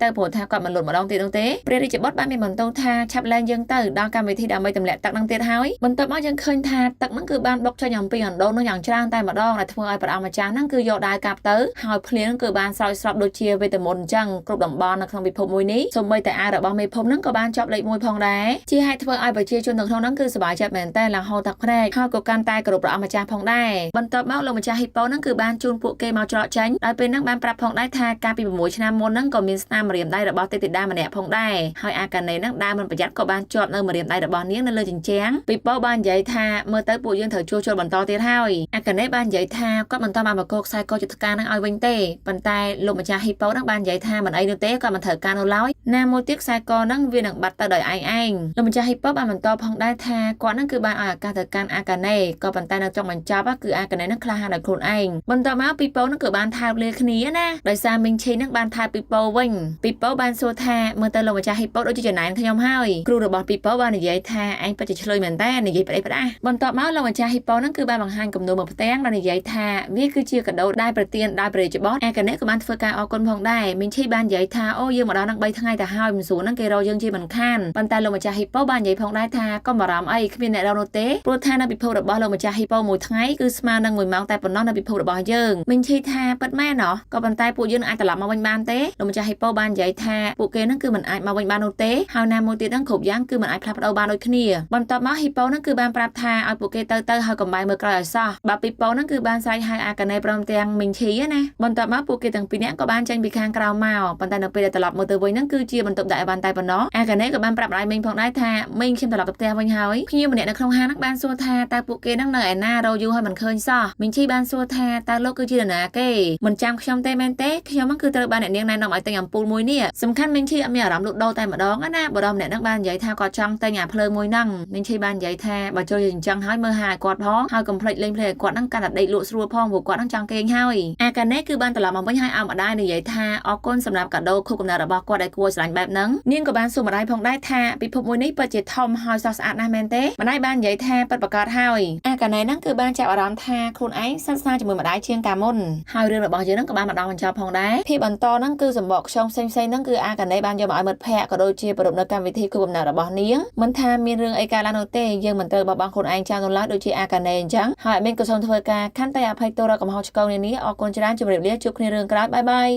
ទៅព្រោះថាគាត់មិនលូតម្ដងទៀតនោះទេព្រះរាជបុត្របានមានបន្ទូលថាឆាប់លែងយើងទៅដល់កម្មវិធីដើម្បីទម្លាក់ទឹកហ្នឹងទៀតហើយបន្ទាប់មកយើងឃើញថាទឹកហ្នឹងគឺបានបុកចេញអំពីអណ្ដូងនោះយ៉ាងច្រើនតែម្ដងដែលធ្វើឲ្យព្រះអង្គម្ចាស់ហ្នឹងគឺយកដាវកាប់ទៅហើយភ្លៀងគឺបានស្រោចស្រពដូចជាវេទមន្តអញ្ចឹងគ្រប់តំបន់នៅក្នុងពិភពមួយនេះសូម្បីតែអារបស់មេភូមិហ្នឹងក៏បានជាប់លេខ1ផងដែរជាហេតុធ្វើឲ្យប្រជាជននៅក្នុងហ្នឹងគឺសប្បាយចិត្តមែនតើឡើងហូរទឹកភ្នែកហើយក៏កាន់តែគោរពព្រះអង្គម្ចាស់ផងដែរបន្ទាប់មកលោកម្ចាស់ហ៊ីប៉ូហ្នឹងគឺបានជូនពួកគេមកច្រកចេញដោយពេលហ្នឹងបានប្រាប់ផងដែរថាកាលពី6ឆ្នាំមុនហ្នឹងក៏មានស្នាមម្រាមដៃរបស់ទេពធីតាម្នាក់ផងដែរហើយអាកានេហ្នឹងដើរមិនប្រយ័ត្នក៏បានជាប់នៅម្រាមដៃរបស់នាងនៅលើជញ្ជាំងពីប៉ូបាននិយាយថាមើលទៅពួកយើងត្រូវជួសជុលបន្តទៀតហើយអាកានេបាននិយាយថាគាត់មិនតបានបកគោខ្សែកយុទ្ធការហ្នឹងឲ្យវិញទេប៉ុន្តែលោកម្ចាស់ហ៊ីប៉ូហ្នឹងបាននិយាយថាមិនអីនោះទេគាត់មិនត្រូវការនោះឡើយណាមួយទៀតខ្សែកហ្នឹងវានឹងបាត់ទៅដោយឯងឯងលោកម្ចាស់ហ៊ីប៉ូបានបន្តផងដែរថាគាត់ហ្នឹងគឺបានឲ្យឱកាសទៅកាន់អាកានេក៏ប៉ុន្តែនៅចុងបញ្ចប់គឺអាកានេហ្នឹងក្លាហានដោយខ្លួនឯងបន្ទាប់មកពីប៉ូហ្នឹងគឺបានថើបលាគ្នាណាដោយសារមីងឈីហ្នឹងបានថើបពីប៉ូវិញពីប៉ូបានសួរថាមើលទៅលោកម្ចាស់ហ៊ីប៉ូដូចជាចំណែនខ្ញុំហើយគ្រូរបស់ពីប៉ូបាននិយាយថាឯងពិតជាឆ្លើយមែនតើនិយាយប្តីផ្ដាស់បន្ទាប់មកលោកម្ចាស់ហ៊ីប៉ូហ្នឹងគឺបានបង្ហាញគំនូរមួយផ្ទាំងដែលនិយាយថាវាគឺជាកាដូដែលប្រទានដោយព្រះរាជបុត្រអាកានេក៏បានធ្វើការអរគុណផងដែរមីងឈីបាននិយាយថាអូយើងមកដល់នឹង3ថ្ងៃទៅហើយមិនស្រួលហ្នឹងគេរកយើងជាមិនខានប៉ុន្តែលោកម្ចាស់ហ៊ីប៉ូបាននិយាយផងដែរថាកុំបារម្ភអីគ្មានអ្នករកនោះទេព្រោះថានៅពិភពរបស់លោកម្ចាស់ហ៊ីប៉ូមួយថ្ងៃគឺស្មើនឹង1ម៉ោងតែប៉ុណ្ណោះនៅពិភពរបស់យើងមីងឈីថាពិតមែនណោះក៏ប៉ុន្តែពួកយើងអាចត្រឡប់មកវិញបានទេលោកម្ចាស់ហ៊ីប៉ូបាននិយាយថាពួកគេហ្នឹងគឺមិនអាចមកវិញបាននោះទេហើយណាមួយទៀតហ្នឹងគ្រប់យ៉ាងគឺមិនអាចផ្លាស់ប្ដូរបានដូចគ្នាបន្ទាប់មកហ៊ីប៉ូហ្នឹងគឺបានប្រាប់ថាឲ្យពួកគេទៅទៅហើយកុំបាយមើលក្រោយឲ្យសោះបើពីប៉ូហ្នឹងគឺបានស្រែកហៅអាកានេព្រមទាំងមីងឈីណាបន្ទាប់មកពួកគេទាំងពីរនាក់ក៏បានចេញពីខាងក្រៅមកប៉ុន្តែនៅពេលដែលត្រឡប់មកទៅវិញហ្នឹងគឺជាបន្ទប់ដាក់អីវ៉ាន់តែប៉ុណ្ណោះអាកានេក៏បានប្រាប់ម្ដាយមីងផងដែរថាមីងខ្ញុំត្រឡប់ទៅផ្ទះវិញហើយភ្ញៀវម្នាក់នៅក្នុងហាងហ្នឹងបានសួរថាតើពួកគេហ្នឹងនៅឯណារកយូរហើយមិនឃើញសោះមីងឈីបានសួរថាតើលោកគឺជានរណាគេមិនចាំខ្ញុំទេមែនទេខ្ញុំហ្នឹងគឺត្រូវបានអ្នកនាងណែនាំឲ្យទិញអំពូលមួយនេះសំខាន់មីងឈីអត់មានអារម្មណ៍លក់ដូរតែម្ដងណាបរិមម្នាក់ហ្នឹងបាននិយាយថាគាត់ចង់ទិញអាភ្លើងមួយហ្នឹងមីងឈីបាននិយាយថាបើចូលជាអញ្ចឹងហើយមើលហាឲ្យគាត់ផងហើយកុំភ្លេចលេងភ្លេងឲ្យគាត់ហ្នឹងកាន់តែដេកលក់ស្រួលផងព្រោះគាត់ហ្នឹងចង់គេងហើយអាកានេគឺបានត្រឡប់មកវិញហើយឲ្យម្ដាយនិយាយថាអរគុណសម្រាប់កាដូខួបកំណើតរបស់គាត់ដែលគួរស្រឡាញ់បែបហ្នឹងនាងក៏បានសួរម្ដាយផងដែរថាពិភពមួយនេះពិតជាធំហើយស្រស់ស្អាតណាស់មែនទេម្ដាយបាននិយាយថាពិតប្រាកដហើយអាកានេហ្នឹងគឺបានចាប់អារម្មណ៍ថាខ្លួនឯងស្និទ្ធស្នាលជាមួយម្ដាយជាងកាលមុនហើយរឿងរបស់យើងហ្នឹងក៏បានមកដល់បញ្ចប់ផងដែរភាពបន្តហ្នឹងគឺសម្បកខ្យងផ្សេងៗហ្នឹងគឺអាកានេបានយកមកឲ្យមិត្តភ័ក្តិក៏ដូចជាប្រពនៅកម្មវិធីខួបកំណើតរបស់នាងមិនថាមានរឿងអីកើតឡើងនោះទេយើងមិនត្រូវបោះបង់ខ្លួនឯងចោលនោះឡើយដូចជាអាកានេអញ្ចឹងហើយអត់មានក៏សូមធ្វើការខន្តីអភ័យទោសដល់កំហុសឆ្គងនានាអរគុណច្រើនជម្រាបលាជួបគ្នារឿងក្រោយបាយបាយ។